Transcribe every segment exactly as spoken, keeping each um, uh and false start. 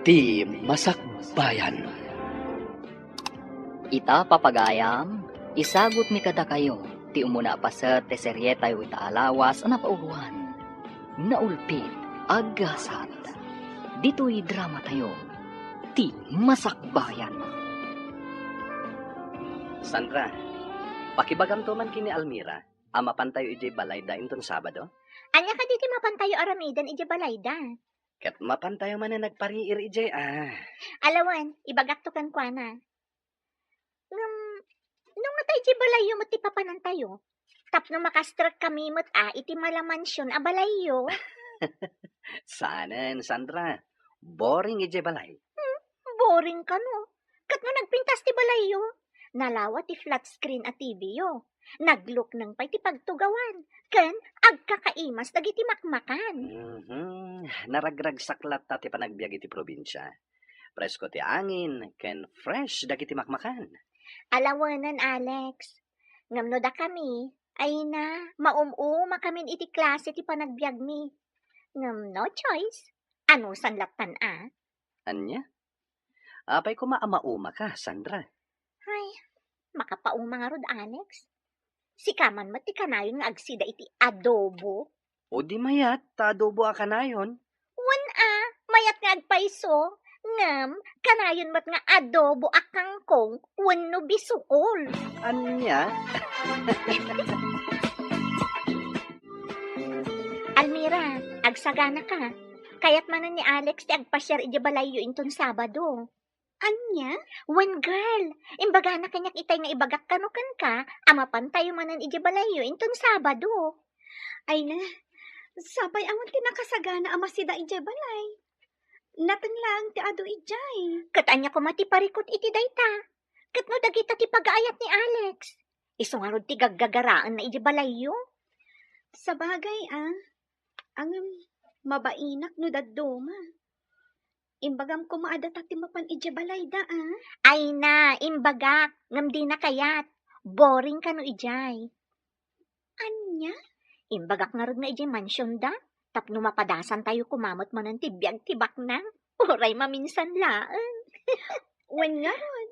Ti Masakbayan. Ita, papagayam, isagutmi kadakayo ti umuna a paset ti serietayo ita a lawas a napauloan, Naulpit a Gasat. Ditoy dramatayo, Ti Masakbayan. Sandra, pakibagamto man ken ni Almira a mapantayo idiay balayda inton Sabado? Ania kadi ti mapantayo aramiden idiay balayda? Ket mapantayo manen agpariir idiay, a. Ala wen, ibagakto kenkuana. Ngem, no ngata idiay balayyo met ti papanantayo, tapno makastrek kami met a iti mala mansion a balayyo. Saanen, Sandra. Boring idiay balay. Hmm, boring kano. Ket no nagpintas ti balayyo, nalawa ti flat screen a T V yo. Naglukneng pay ti pagtugawan, ken agkakaimas dagiti makmakan. Mhm. Naragragsak latta ti panagbiag iti probinsia. Presko ti angin, ken fresh dagiti makmakan. Ala wenen, Alex. Ngem no dakami, ay na, maum-umakamin iti klase ti panagbiagmi. Ngem no choice, anusan lattan a? Ania? Apay koma a maumaka, Sandra? Ay, makapauma ngarud, Alex. Sika man met ti kanayon nga agsida iti adobo. O di mayat, ta adobo a kanayon. Wen a, mayat nga agpayso, ngem kanayon met nga adobo a kangkong wenno bisukol. Ania? Almira, agsaganaka. Kayat manen ni Alex ti agpasiar idiay balayyo inton Sabado. Ania? Wen, girl, imbagana kaniak itay nga ibagak kano kenka a mapantayo manen idiay balayyo inton Sabado. Ay na, sapay awan ti nakasagana a masida idiay balay. Nateng laeng ti adu idiay. Ket ania koma ti parikut iti dayta? Ket no dagita ti pagaayat ni Alex, isu ngarud ti gaggagaraenna idiay balayyo? Sabagay, a. Ngem, mabainak no dadduma. Imbagam koma a data ti mapan idiay balayda, a. Ay na, imbagak, ngem dina kayat. Boring kano idiay. Ania? Imbagak ngarud nga idiay mansionda, tapno mapadasantayo koma met manen ti biag ti baknang. Uray maminsan laeng. Wen ngarud,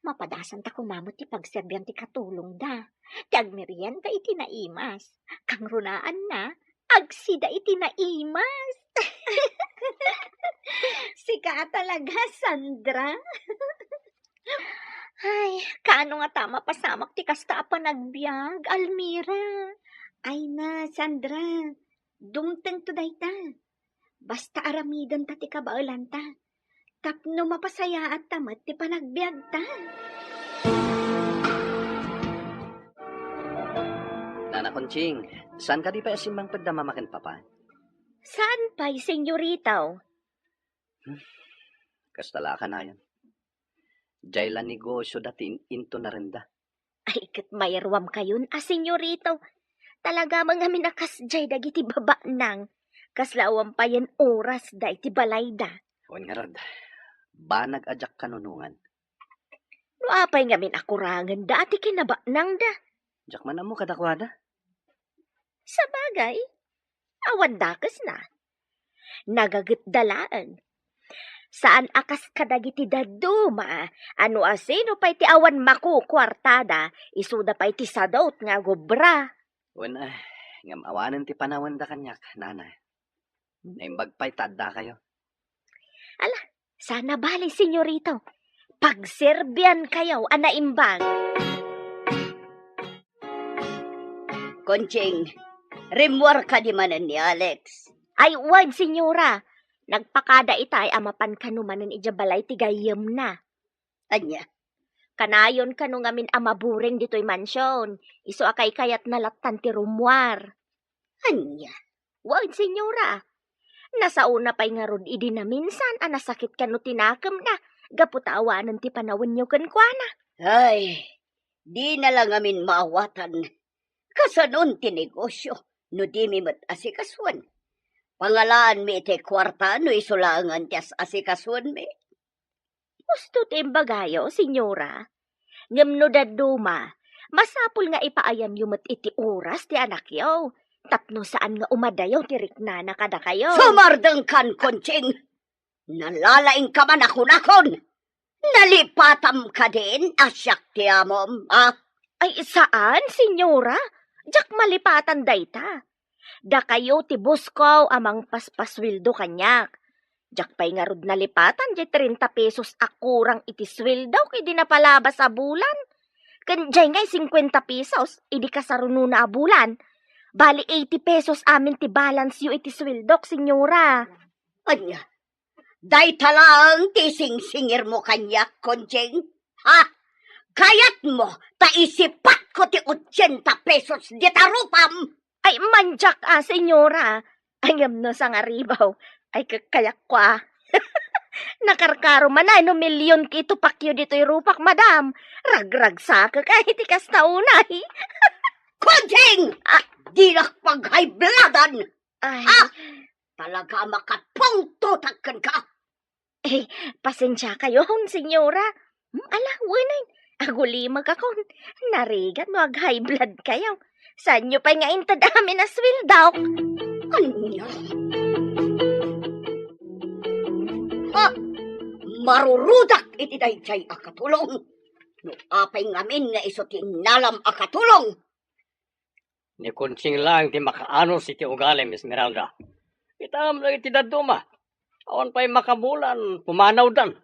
mapadasanta koma met ti pagserbian ti katulongda, ti agmerienda iti naimas. Kangrunaanna, agsida iti naimas. Sika a talaga, Sandra. Ay, kaano ngata mapasamak ti kasta a panagbiag, Almira? Ay na, Sandra, dumtengto dayta. Basta aramidenta ti kabaelanta, tapno mapasayaatta met ti panagbiagta. Nana Conching, saan kadi pay a simmangpetda Mama ken Papa? Saan pay, senyorita? Hmm, kasta la a kanayon. Diay la negosio da ti in-, intunarenda. Ay, ket mairuamkayon a, senyorita. Talaga man ngamin a kasdiay dagiti babaknang. Kasla awan payen orasda iti balayda. Wen ngarud, banag a diak kanunongan. No apay ngamin a kurangenda ti kinabaknangda? Diak man ammo kadakuada. Sabagay, awan dakesna. Nagagetda laeng. Saan a kas kadagiti dadduma a no asino pay ti awan makukuartada, isuda pay ti sadut nga agobra. Wen, a, ngem awanen ti panawenda kaniak, Nana. Naimbag pay ta addakayo. Ala, saan a bale, senyorita. Pagserbiankayo a naimbag. Conching, rimmuar kadi manen ni Alex? Ay, wen, senyora. Nagpakada itay a mapan kano manen idiay balay ti gayyemna. Ania? Kanayon kano ngamin a maburing ditoy mansion. Isu a kaykayatna lattan ti rummuar. Ania? Wen, senyora. Nasaona pay ngarud idi naminsan a nasakit kano ti nakemna gapu ta awanen ti panawenyo kenkuana. Ay, dina la ngamin maawatan. Kasanon ti negosio no dimi met asikasuen? Pangalaanmi iti kuarta no isu laengen ti as-asikasuenmi. Husto ti imbagayo, senyora. Ngem no dadduma, masapul nga ipaayamyo met iti oras ti anakyo, tapno saan nga umadayo ti riknana kadakayo. Sumardengkan, Conching! Nalalaingka man a kunakon. Nalipatam kadin a siak ti amom, a? Ay, saan, senyora. Diak malipatan dayta. Dakayo ti boss ko a mangpaspasueldo kaniak. Diak pay ngarud nalipatan diay trenta pesos a kurang iti sueldok idi napalabas a bulan. Ken diay ngay singkuenta pesos idi kasarunona a bulan. Bali, eighty pesos amin ti balance yo iti sueldok, senyora. Ania? Dayta laeng ti singsingirmo kaniak, Conching? Ha? Kayatmo ta isipatko ti ochenta pesos dita rupam? Ay, mandiak a, senyora. Ay, ngem no sangaribaw, ay, kakayak ko a. Nakarkaro man ay no milyon ti itupakyo ditoy rupak, madam. Ragragsakek ay ti kasta unay. Conching! Ah. Dinak paghaybladan! Ay. Ah! Talaga a makapungtotak kenka. Eh, pasensiakayon, senyora. Hmm, ala, wen ay, agulimagakon. Narigat no ag-high blood kayo. Saanyo pay nga inted amin a sueldok? Ania? Ha? Marurudak iti daydiay a katulong. No apay ngamin nga isu ti innalam a katulong? Ni Conching laeng ti makaanos iti ugalim, Esmeralda. Kitam dagiti dadduma. Awan pay makabulan, pumanawdan.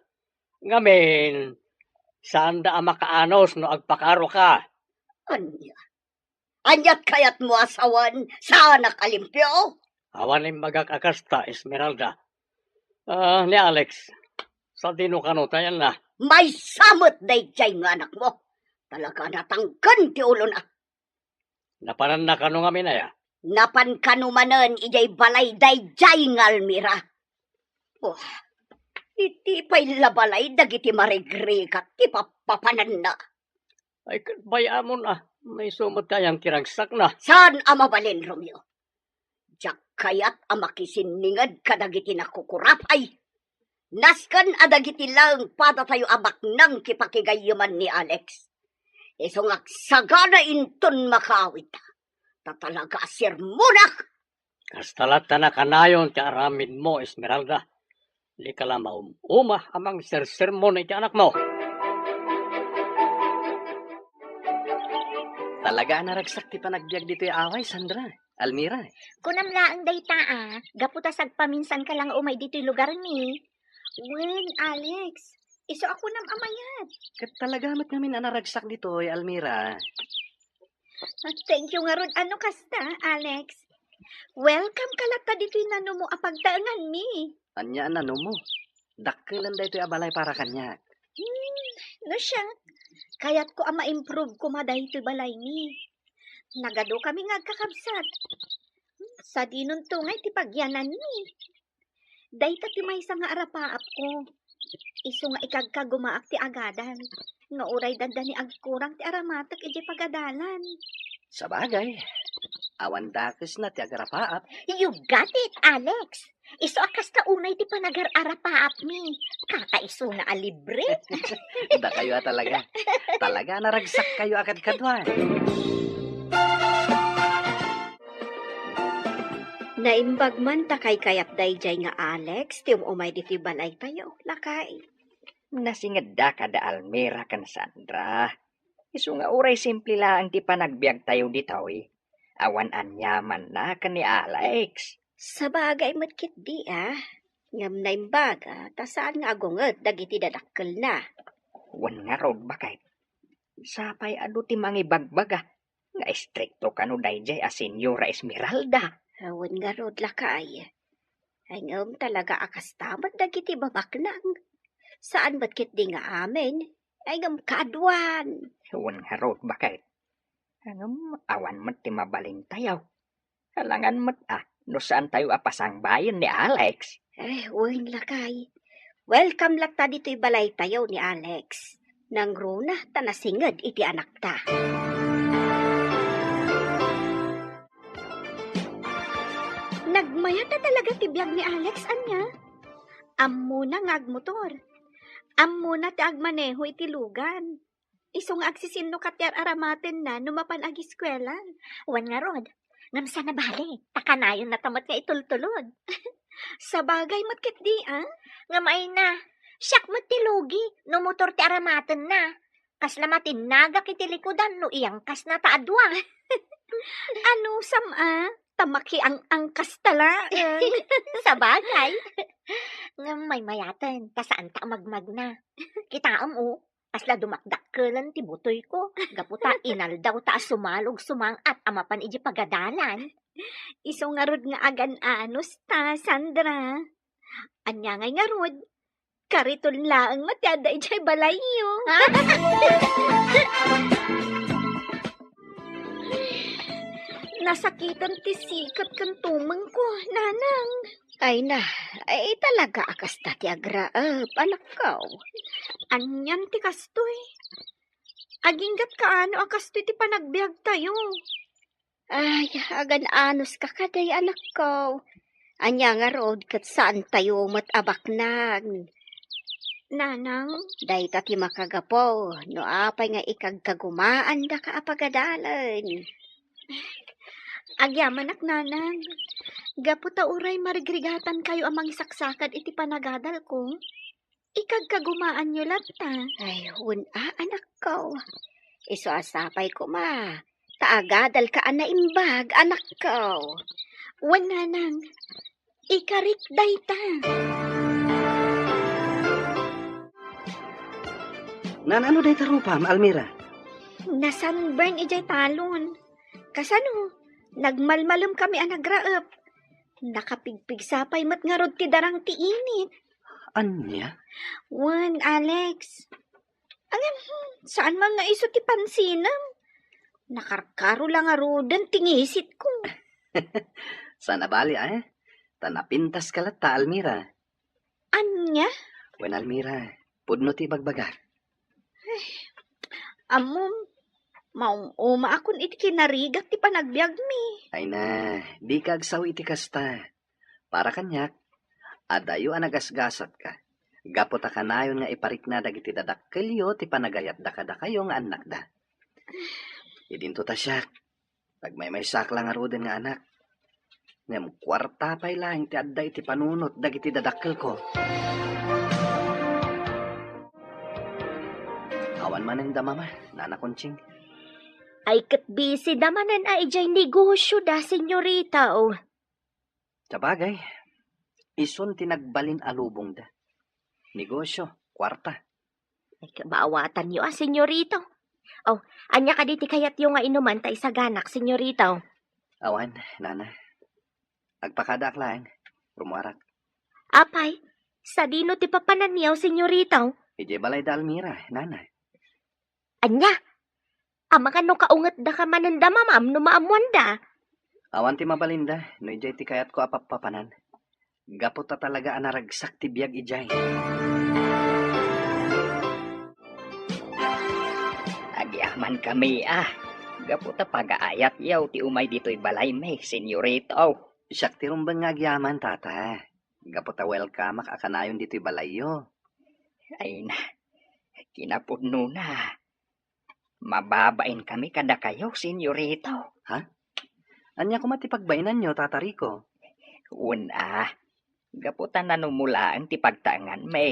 Ngamin, saanda a makaanos no agpakaroka. Ania? Aniat kayatmo a sawen, saanak a limpio? Awan imbagak a kasta, Esmeralda. Ah, ni Alex, sadino kano tayanna? Maysa met daydiay nga anakmo. Talaga natangken ti ulona. Napananna kano ngamin aya? Napan kano manen idiay balay daydiay nga Almira. Oh, iti pay la balay dagiti marigrigat ti pappapananna. Ay, ket bay-amon a, maysa met kayang ti ragsakna. Saan a mabalin, Romeo? Diak kayat a makisinninged kadagiti nakukurapay. Nasken a dagiti laeng padatayo a baknang kipakigayyeman ni Alex. Isu nga agsagana inton makaawidda. Ta talaga a sermonak! Kasta latta nakanayon ti aramidmo, Esmeralda. Dika la maum-uma a mangsersermon iti anakmo. Talaga a naragsak ti panagbiag ditoy away, Sandra. Almira. Kunam laeng dayta a, gapu ta sagpaminsanka la nga umay ditoy lugarmi. Wen, Alex, isu a kunam a mayat. Ket talaga met ngamin a naragsak ditoy, Almira. Ah, thank you ngarud a no kasta, Alex. Welcome ka latta ditoy nanumo a pagtaenganmi. Ania a nanumo? Dakkelen daytoy a balay para kaniak. Hmm, no siak, kayatko a ma-improve koma daytoy balaymi. Nagadukami nga agkakabsat. Sadinonto ngay ti pagyananmi. Dayta ti maysa nga arapaapko. Isu nga ikagkagumaak ti agadan, nga uray dandani agkurang ti aramatek idiay pagadalan. Sabagay, awan dakesna ti agarapaap. You got it, Alex! Isu a kasta unay ti panagar-arapaapmi. Kakaisuna a libre. Dakayo a talaga. Talaga a naragsak kayo a kadkaduan. Naimbag man ta kaykayat daydiay nga Alex ti um-umay ditoy balaytayo, lakay. Nasingedda kada Almira ken Sandra. Isu nga uray simple laeng ti panagbiagtayo ditoy. Awan aniamanna ken ni Alex. Sabagay met ketdi a. Ngem naimbaga ta saan nga agunged dagiti dadakkelna. Wen ngarud, baket. Sapay adu ti mangibagbaga nga istrikto kano daydiay a Senyora Esmeralda. Awan ngarud, lakay. Ay, ngem talaga a kasta met dagiti babaknang. Saan met ketdi nga amin. Ay, ngem kaaduan. Wen ngarud, baket. Ngem awan met ti mabalintayo. Alangan met a, no saantayo a pasangbayen ni Alex. Eh, wen, lakay. Welcome latta ditoy balaytayo ni Alex. Nangruna ta nasinged iti anakta. Nagmayat a talaga ti biag ni Alex, ania? Ammona nga agmotor. Ammona ti agmaneho iti lugan. Isu nga agsisinnukat ti ar-aramatenna no mapan agiskuelan. Wen ngarud, ngem saan a bale, ta kanayonna ta met nga itultulod. Sabagay met ketdi, a? Ngem ay na, siak met ti lugi no motor ti aramatenna. Kasla matinnagak iti likudan no iyangkasna ta adua. Anusam a, ta makiang-angkasta laeng. Sabagay. Ngem maymayaten, ta saanta a magmagna. Kitaem, o, kasla dumakdakkelen ti butoyko, gapu ta inaldawta a sumalog sumang-at a mapan idiay pagadalan. Isu ngarud nga agan-anusta, Sandra. Ania ngay ngarud? Kariton laeng met ti adda idiay balayyo. Nasakitan ti siket ken tumengko, Nanang. Ay na, ay talaga a kasta ti agraep, anakko. Anian ti kastoy? Aginggatka ano a kastoy ti panagbiagtayo? Ay, agan-anuska kadi, anakko. Ania ngarud ket saantayo met a baknang. Nanang? Dayta ti makagapu no apay nga ikagkagumaandaka a pagadalen. Agyamanak, Nanang. Gapu ta uray marigrigatankayo a mangisaksakad iti panagadalko, ikagkagumaanyo latta. Ay, wen a, anakko. Isu a sapay koma ta agadalka a naimbag, anakko. Wen, Nanang, ikarik dayta. Naan-ano dayta rupam, Almira? Nasunburn idiay talon. Kasano? Nagmalmalem kami a nagraep. Nakapigpigsa pay met ngarud ti darang ti init. Ania? Wen, Alex. Ngem, hmm, saan man nga isu ti pansinem? Nakarkaro la ngaruden ti ngisitko. Saan a bali, eh? Ta napintaska latta, Almira. Ania? Wen, Almira, pudno ti ibagbagak. Ammom, maung-umaakon iti kinarigat ti panagbiagmi. Ay na, dika agsao iti kasta. Para kaniak, adayo a nagasgasatka, gapu ta kanayon nga iparikna dagiti dadakkelyo ti panagayatda kadakayo nga annakda. Idinto ta siak, nagmaymaysaak la ngaruden nga anak. Ngem kuarta pay laeng ti adda iti panunot dagiti dadakkelko. Awan manen da mama, Nana Conching. Ay ket busy da manen a idiay negosyo da, senyorita, o. Sabagay, isun ti nagbalin a lubongda. Negosyo, kuarta. Ay, kabaawatanyo a, senyorito. Aw, ania kadi ti kayatyo nga inuman ta isaganak, senyorito? Awan, nana. Agpakadaak laeng. Rummuarak. Apay, sadino ti papananyo, senyorito? Idiay balay da Almira, nana. Ania? Amangan no kaungetdaka manen da mamam no maammoanda? Awan ti mabalinda no idiay ti kayatko a pappapanan. Gapu ta talaga a naragsak ti biag idiay. Agyamankami a. Gapu ta pagaayatyo ti umay ditoy balaymi, senyorito. Siak ti rumbeng nga agyaman, tata. Gapu ta welcomeak a kanayon ditoy balayyo. Ay na, kinapudnona. Mababainkami kadakayo, senyorito. Ha? Ania koma ti pagbainanyo, Tata Rico? Wen a, gapu ta nanumolaeng ti pagtaenganmi.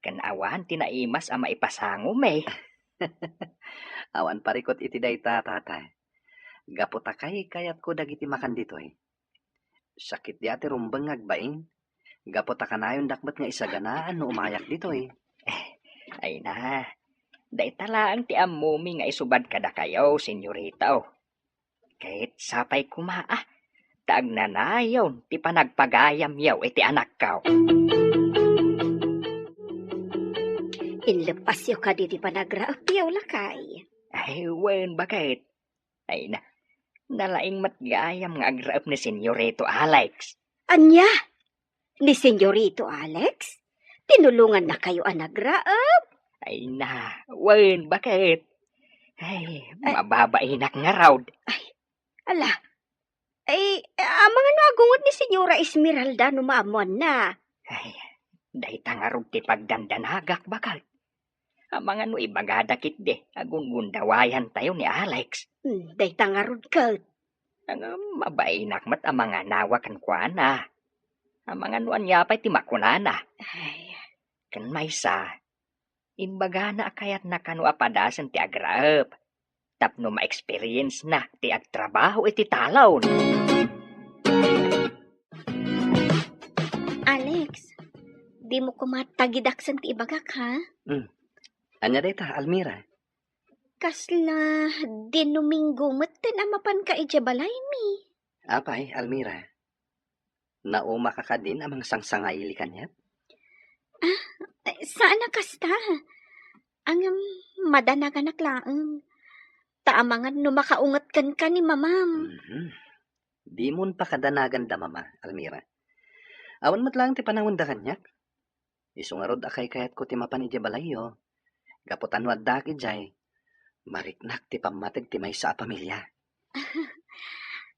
Ken awan ti naimas a maipasangomi. Awan parikut iti dayta, Tata. Gapu ta kaykayatko dagiti makan ditoy. Sakit di a ti rumbeng nga agbain. Gapu ta kanayondak met nga isaganaan no umayak ditoy. Ay na, dayta laeng ti ammomi nga isubad kadakayo, senyorito. Ket sapay koma a, ta agnanayon ti panagpagayamyo iti anakko. Inleppasyo kadi ti panagraepyo, lakay? Ay, wen, baket. Ay na, nalaing met gayam nga agraep ni Senyorito Alex. Ania? Ni Senyorito Alex? Tinulongannakayo a nagraep? Ay na, wen, baket? Ay, ay, mababainak ngarud. Ay, ala. Ay, amangan no agungot ni Senyora Esmeralda no maammoanna? Ay, dayta ngarud ti pagdandanagak, baket. Amangan no ibagada ketdi a gungundawayantayo ni Alex. Hmm, dayta ngarud ket. Ngem mabainak met a manganawa kenkuana. Amangan no ania pay ti makunana. Ay. Ken maysa, imbagana a kayatna kano a padasen ti agraep tapno ma-experience na ti agtrabaho iti talon. Alex, dimo koma tagidaksen ti ibagak, ha? Hmm. Ania dayta, Almira? Kasla Domingo metten a mapanka idiay balaymi. Apay, Almira? Naumaka kadin a mangsangsangaili kaniak? Ah, saan a kasta. Ngem madanaganak laeng. Ta amangan no makaunget kenka ni mamam. Mhm. Dimon pakadanagan da mama, Almira. Awan met laeng ti panawenda kaniak. Isu ngarud a kaykayatko ti mapan idiay balayyo. Gapu ta no addaak idiay, mariknak ti pammateg ti maysa a pamilia.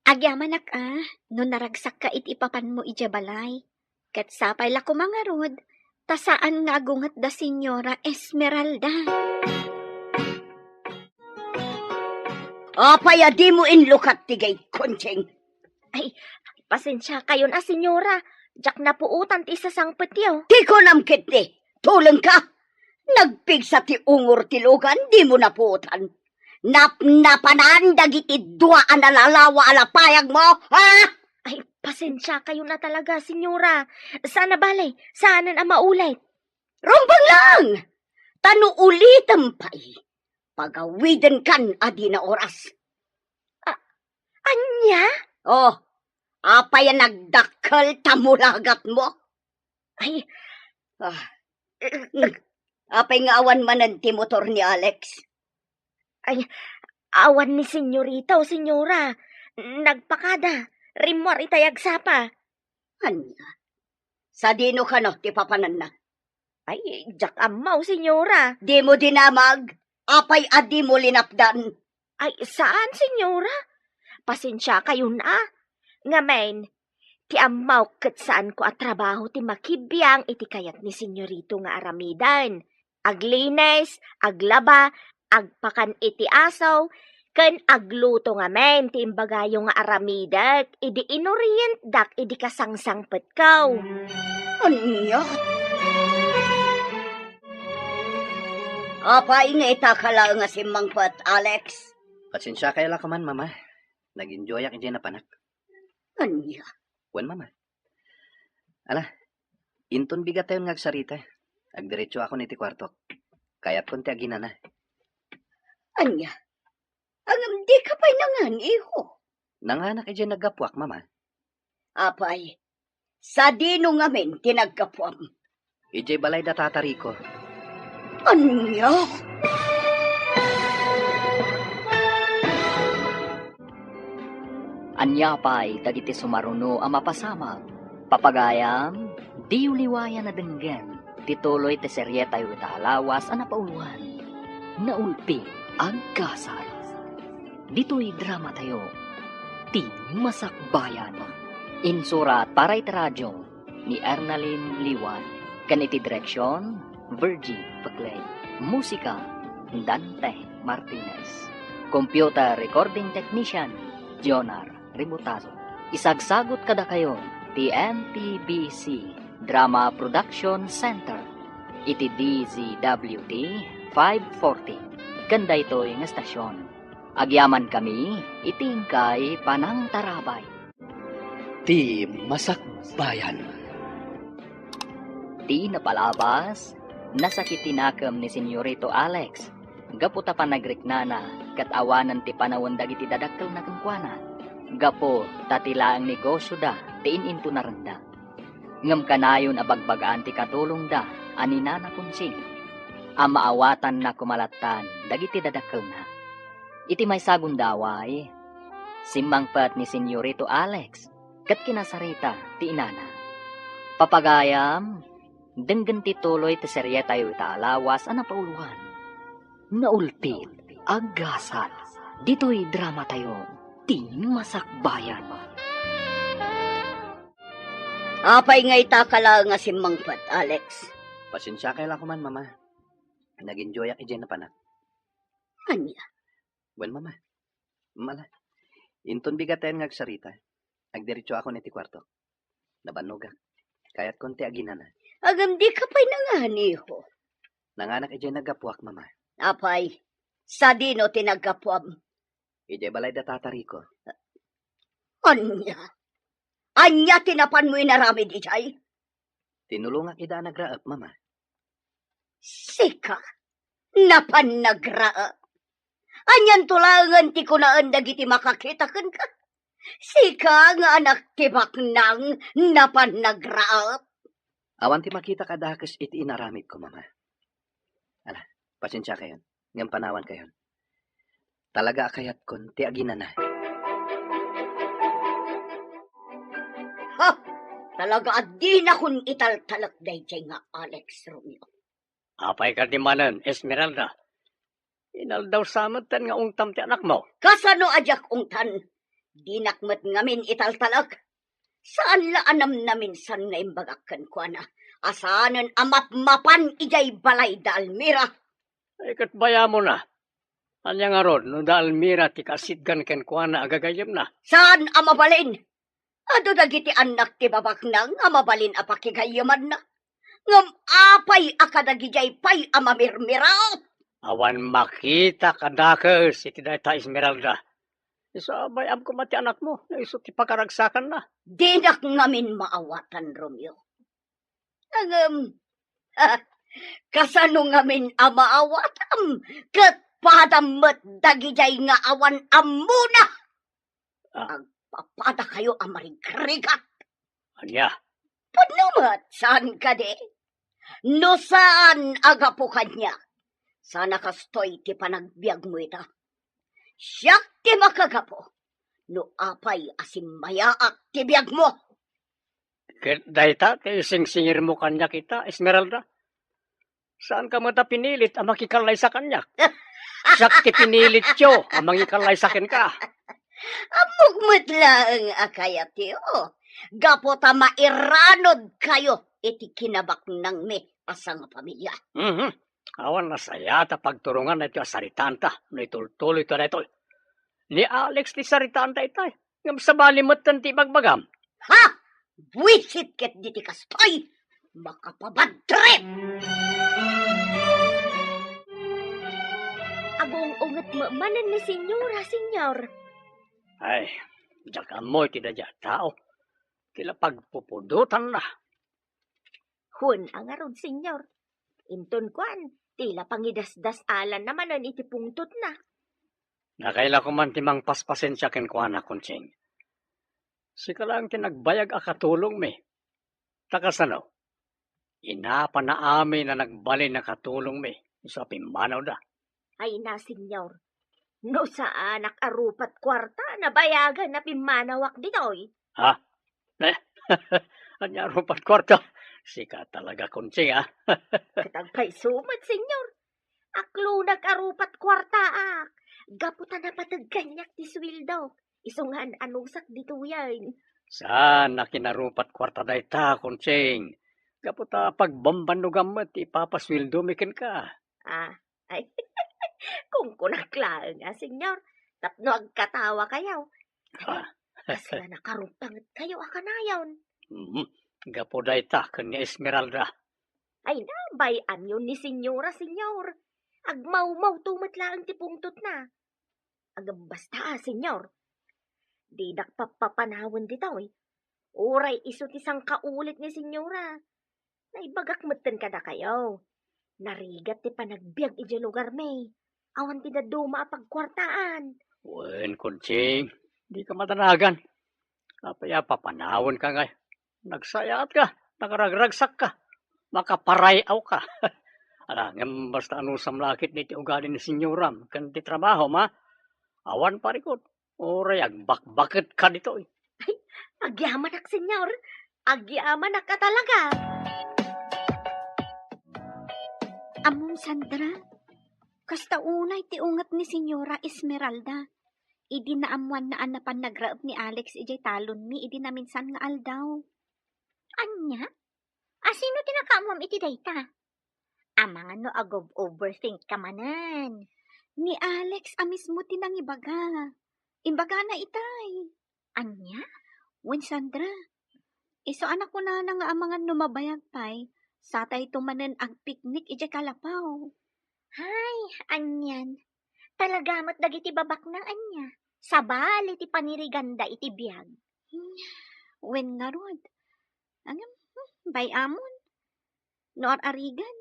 Agyamanak a, no naragsakka iti ipapanmo idiay balay. Ket sapay la koma ngarud, ta saan nga agunget da Señora Esmeralda. Apay a dimo inlukat ti gate, Conching? Ay, pasensiakayon a, Señora. Diak napuotan ti isasangpetyo. Ti kunam ketdi, tulengka. Nagpigsa ti ungor ti lugan, dimo napuotan. Napnapanan dagiti dua a nalalawa a lapayagmo, ha? Ay, pasensiakayon a talaga, Señora. Saan a bale, saanen a maulit. Rumbeng lang! Ta no ulitem pay, pagawidenkan a dina oras. A-, ania? Oh, apay a nagdakkel ta mulagatmo? Ay. Ah. Mm. Apay nga awan manen ti motor ni Alex? Ay, awan ni Senyorita o Senyora. Nagpakada. Rimmuar itay agsapa. Ania? Sadino kano ti papananna? Ay, diak ammo, Senyora. Dimo dinamag? Apay a dimo linapdan? Ay, saan, Senyora. Pasensiakayon a. Ngamin, ti ammok ket saanko a trabaho ti makibiang iti kayat ni Senyorito nga aramiden. Aglinis, aglaba, agpakan iti aso, ken agluto ngamin ti imbagayo nga aramidek idi inorientdak idi kasangsangpetko. Ania? Apay nga ita ka laeng a simmangpet, Alex? Pasensiakay la koman, Mama. Nag-enjoyak idiay napanak. Ania? Wen, Mama. Ala, inton bigatayon nga agsarita, agdiretsoakon iti kuartok. Kayatkon ti aginana. Ania? Ngem dika pay nangan, iho? Nanganak idiay naggapuak, Mama. Apay, sadino ngamin ti naggapuam? Idiay balay da Tata Rico. Ania? Ania pay dagiti sumaruno a mapasamak? Papagayam, diyo liwayan a denggen ti tuloy ti serietayo ita a lawas a napauloan. Naulpi, agkasar. Ditoy dramatayo, Ti Masakbayan. Insurat para iti radio ni Ernalyn Liwan, ken iti direksion, Virgie Peclay. Musika, Dante Martinez. Computer recording technician, Jonar Ributazo. Isagsagut kadakayo ti M P B C Drama Production Center iti D Z W T five forty ken daytoy nga estasion. Agyamankami iti inkay panangtarabay. Ti Masakbayan. Ti napalabas, nasakit ti nakem ni Senyorito Alex gapu ta panagriknana ket awanen ti panawen dagiti dadakkelna kenkuana, gapu ta ti laeng negosioda ti in-intunarenda. Ngem kanayon a bagbagaan ti katulongda a ni Nana Conching a maawatanna koma lattan dagiti dadakkelna. Iti maysa a gundaway, simmangpet ni Senyorito Alex ket kinasarita ti inana. Papagayam, denggen ti tuloy ti serietayo ita a lawas a napauloan. Naulpit, aggasat, ditoy dramatayo, Ti Masakbayan. Apay nga ita ka laeng a simmangpet, Alex? Pasensiakay la koman, Mama. Nag-enjoyak idiay napanak. Ania? Wen, Mama. Mala. Inton bigatayon nga agsarita, agdiretsoakon iti kuartok. Nabannogak. Kayatkon ti aginana. Ngem dika pay nanganiho. Nanganak idiay naggapuak, Mama. Apay, sadino ti naggapuam? Idiay balay da Tata Rico. Ania? Ania ti napanmo inaramid idiay? Tinulongak ida a nagraep, Mama. Sika? Napan nagraep? Anianto laengen ti kunaen dagiti makakita kenka? Sika nga anak ti baknang, napan nagraep? Awan ti makita kadakes iti inaramidko, Mama. Ala, pasensiakayon, ngem panawankayon. Talaga a kayatkon ti aginana. Ha! Talaga a dinakon italtalek daydiay nga Alex, Romeo. Apay kadi manen, Esmeralda? Inaldaw sa metten nga ungtam ti anakmo. Kasano a diak ungtan? Dinak met ngamin italtalek. Saan la a namnaminsan nga imbagak kenkuana a saanen a mapmapan idiay balay da Almira. Ay, ket bayamona. Ania ngarud no da Almira ti kaasitgan kenkuana a gagayyemna? Saan a mabalin? Adu dagiti annak ti babaknang a mabalin a pakigayyemanna. Ngem apay a kadagidiay pay a mamirmiraw? Awan makita kadakes iti dayta, Esmeralda. Isu a bay-am koma ti anakmo, no isu ti pakaragsakanna. Dinak ngamin maawatan, Romeo. Ngem, kasano ngamin a maawatam ket padam met dagidiay nga awan ammona? Ah. Agpapadakayo a marigrigat. Ania? Pudno met, saan kadi? No saan a gapu kaniak, saan a kastoy ti panagbiagmo ita. Siak ti makagapu no apay a simmayaak ti biagmo. Ket dayta ti singsingirmo kaniak ita, Esmeralda? Saanka met a pinilit a makikallaysa kaniak. Siak ti pinilityo a mangikallaysa kenka. Ammok met laeng a kayatyo, gapu ta mairanodkayo iti kinabaknangmi a sangapamilia. Mhm. Awan nasayaat a pagturongan daytoy a saritaanta no itultuloyto daytoy. Ni Alex ti saritaanta itay, ngem sabali metten ti ibagbagam. Ha? Buisit ket diti kastoy, makapabadtrip! Agung-unget met manen ni Senyora, Senyor. Ay, diak ammo iti daydiay a tao. Ti la pagpupudotanna. Wen a ngarud, Senyor. Inton kuan, ti la pangidasdas-alanna manen iti pungtotna. Nakaila koman ti mangpaspasensia kenkuana, Conching. Sika laeng ti nagbayag a katulongmi. Ta kasano? Inapana amin a nagbalin a katulongmi isu a pimmanawda. Ay na, Senyor. No saanak a rupat kuarta, nabayagan a pimmanawak ditoy. Ha? Eh? Ania rupat kuarta? Sika talaga, Conching, ah. Ket agpayso met, Senyor. Aklonag a rupat kuartaak. Gapu ta napateg kaniak ti sueldok. Isu nga an-anusak ditoyen. Saan a kinarupat kuarta dayta, Conching? Gapu ta pagbambannogam met ti ipapasueldomi kenka. Ah, ay. Kunkunak laeng a, Senyor, tapno agkatawakayo. Ah. Kasla nakaruptangetkayo a kanayon. Mhm. Gapu dayta ken ni Esmeralda. Ay, nabay-anyo ni Senyora, Senyor. Agmawmawto met laeng ti pungtotna. Agam basta, ah, Senyor. Dinak pappapanawen ditoy. Uray isu ti sangkaulit ni Senyora. Naibagak metten kadakayo. Narigat ti panagbiag idiay lugarmi. Awan ti dadduma a pagkuartaan. Wen, Conching, dika madanagan. Apay a papanawenka ngay? Nagsayaatka, nakaragragsakka, makaparay-awka. Ala, ngem basta anusam la ketdi ti ugali ni senyoram ken ti trabahom, ha? Awan parikut. Uray agbakbaketka ditoy. Ay, agyamanak, Senyor. Agyamanak a talaga. Ammom, Sandra, kasta unay ti unget ni Senyora Esmeralda idi naammoanna a napan nagraep ni Alex idiay talonmi idi naminsan nga aldaw. Ania? A sino ti nakaammoam iti dayta? Amangan no ag-overthink ka manen. Ni Alex a mismo ti nangibaga. Imbagana itay. Ania? Wen, Sandra, Isu a nakunana nga amangan no mabayag pay, satayto manen agpiknik idiay kalapaw. Hay, anian. Talaga met dagiti babaknang ania. Sabali ti paniriganda iti biag. Wen ngarud. Ngem, hmm, bay-amon. No ar-arigan,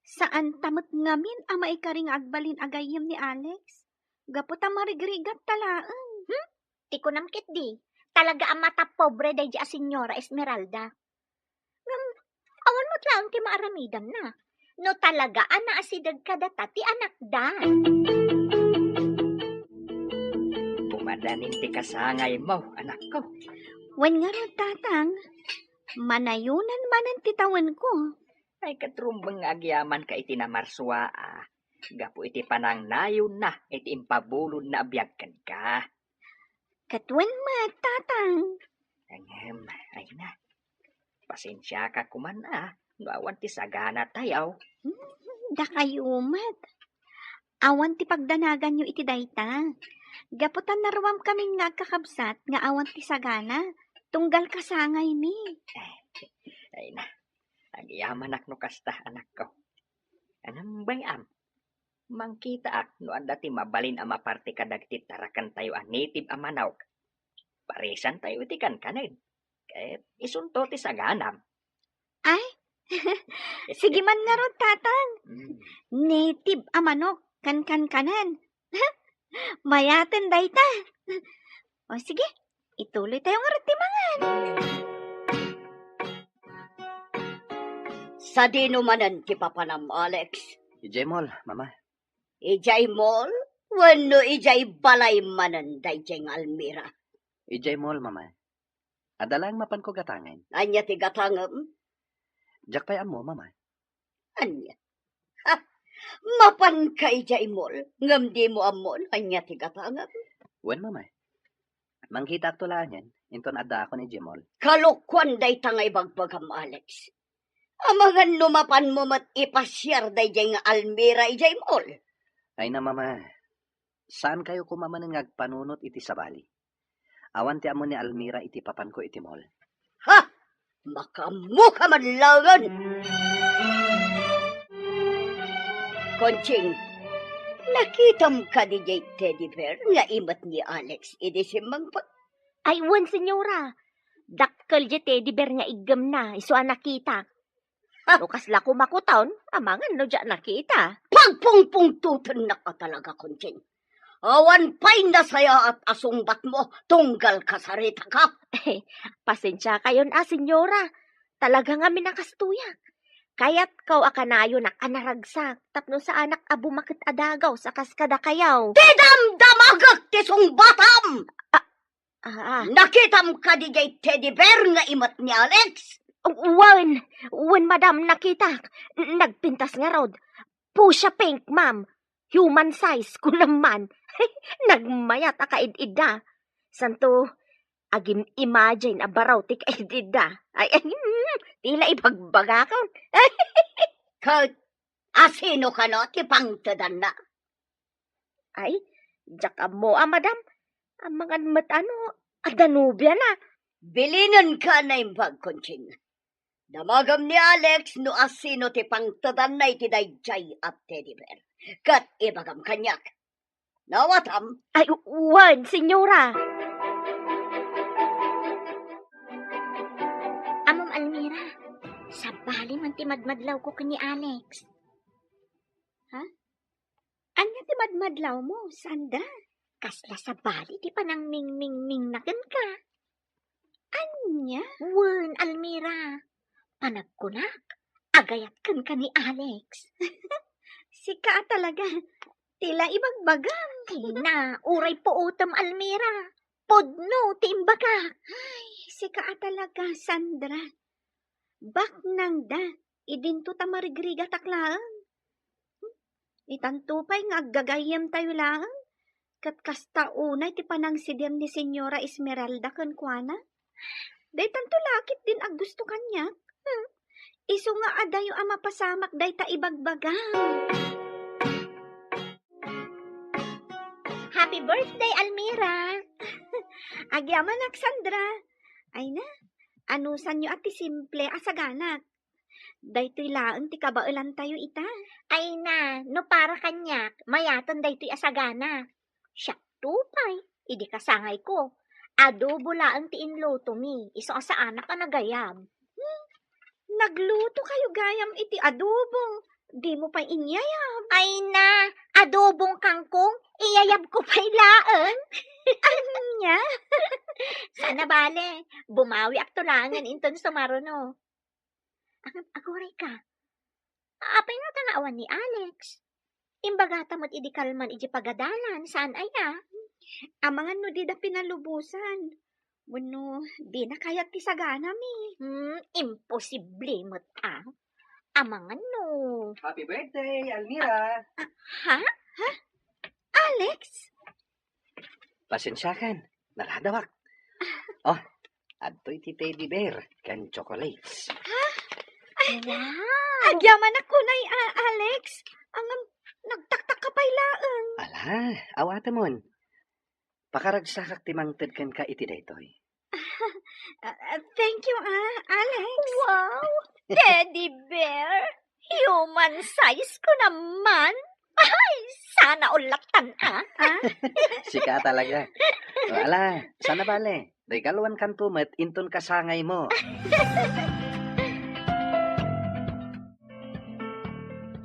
saanta met ngamin a maikari nga agbalin a gayyem ni Alex. Gapu ta marigrigat ta laeng. Hmm? Ti kunam ketdi, talaga a mata pobre daydi a Senyora Esmeralda. Ngem, awan met laeng ti maaramidanna. No talaga a naasideg kadata ti anakda. Kumadanin ti kasangaymo, anakko. Wen ngarud, Tatang, manayonan manen ti tawenko. Ay, ket rumbeng nga agyamanka iti namarsuaa, gapu iti panangnayonna iti impabulodna a biag kenka. Ket wen met, Tatang. Ngem, ay na, pasensiaka koman a, no awan ti saganatayo. Hmm, dakayo met. Awan ti pagdanaganyo iti dayta. Gapu ta naruamkamin nga agkakabsat nga awan ti sagana, tunggal kasangaymi. Ay na, agyamanak no kasta, anakko. Ngem bay-am, mangkitaak no adda ti mabalin a maparti kadagiti tarakentayo a native a manok. Parisantayo iti kankanen. Ket isunto ti saganam. Ay, sige man ngarud, Tatang. Mm. Native a manok, kankankanen. Mayaten dayta. O sige, ituloytayo ngarud ti mangan. Sadino manen ti papanam, Alex? Idiay mall, Mama. Idiay mall? Wenno idiay balay manen daydiay nga Almira? Idiay mall, Mama. Adda laeng mapanko gatangen. Ania ti gatangem? Diak pay ammo, Mama. Ania? Ha? Mapanka idiay mall, ngem dimo ammo no ania ti gatangem? Wen, Mama. Mangkitaakto laengen, inton addaakon idiay mall. Kalokuan dayta nga ibagbagam, Alex. Amangan no mapanmo met ipasiar daydiay nga Almira idiay mall. Ay na, Mama. Saankayo koma manen nga agpanunot iti sabali. Awan ti ammo ni Almira iti papanko iti mall. Ha! Makaammoka man laengen! Conching, nakitam kadi diay teddy bear nga imet ni Alex idi simmangpet? Ay, wen, Senyora. Dakkel diay teddy bear nga iggemna, isu a nakitak. Ha? No kasla kumakuton, amangan no diak nakita. Pagpungpungtotennaka talaga, Conching. Awan pay nasayaat a sungbatmo tunggal kasaritaka. Pasensiakayon a, Senyora. Talaga ngamin a kastoyak. Kayatko a kanayonak a naragsak tapno saanak a bumaket a dagaw a kas kadakayo. Ti damdamagek ti sungbatam! Ah, ah. Nakitam kadi diay teddy bear nga imet ni Alex? Wen, wen, madam, nakitak. Nagpintas ngarud. Fuchsia pink, ma'am. Human size, kunam man. Nagmayat a kaid-idda. Santo, agim-imagine a baraw ti kaid-idda. Ay, ay, mm, tila ibagbagakon. Ket asino kano ti pangtedanna? Ay, diak ammo a, madam. Amangan met a no, adda nobiana. Bilinenka a naimbag, Conching. Damagem ni Alex no asino ti pangtedanna iti daydiay a teddy bear. Ket ibagam kaniak. Nawatam? Ay, u-, wen, Senyora. Ammom, Almira, sabali man ti madmadlawko ken ni Alex. Ha? Ania ti madmadlawmo, Sandra? Kasla sabali ti panangmingmingmingna kenka. Ania? Wen, Almira. Panagkunak, agayat kenka ni Alex. Sika a talaga, tila ibagbagam. Ay na, uray puotem, Almira. Pudno ti imbagak. Ay, sika a talaga, Sandra. Baknangda, idinto ta marigrigatak laeng. Itanto pay nga aggagayyemtayo laeng, ket kasta unay ti panangsidem ni Senyora Esmeralda kenkuana. Daytanto la ketdin a gusto kaniak. Hmm. Isu nga adayo a mapasamak dayta ibagbagam. Happy birthday, Almira! Agyamanak, Sandra. Ay na, Anusanyo a ti simple a saganak. Daytoy laeng ti kabaelantayo ita. Ay na, no para kaniak, mayaten daytoy a sagana. Siakto pay, idi kasangayko, adobo laeng ti inlutomi, isu a saanak a nagayam. Hmm, nagluto kayo gayam iti adobo. Dimo pay inyayab. Ay na, adobong kangkong, iyayabko pay laeng. Ania? Saan a bale, bumawiakto laengen inton sumaruno. Ag-, aguray ka. Apay ngata nga awan ni Alex? Imbagata met idi kalman iti pagadalan, saan aya? Amangan no dida pinalubosan. Wenno, dina kayat ti saganami. Hmm, imposible met a. Amangan no. Happy birthday, Almira! Ah, ha? Ha? Alex? Pasensiakan, naladawak. Oh, adtoy ti teddy bear ken chocolates. Ha? Ay, wow! Agyamanak kunay, a-, Alex. Ngem, nagtaktak ka pay laeng. Ala, awatemon. Pakaragsakak ti mangted kenka iti daytoy. Ah, ah, thank you, ah, Alex. Wow! Teddy bear? Human size ko naman? Ay, sana all lattan, ah. Ah? Sika talaga. O, ala, saan a bale, regaluankanto met inton kasangaymo.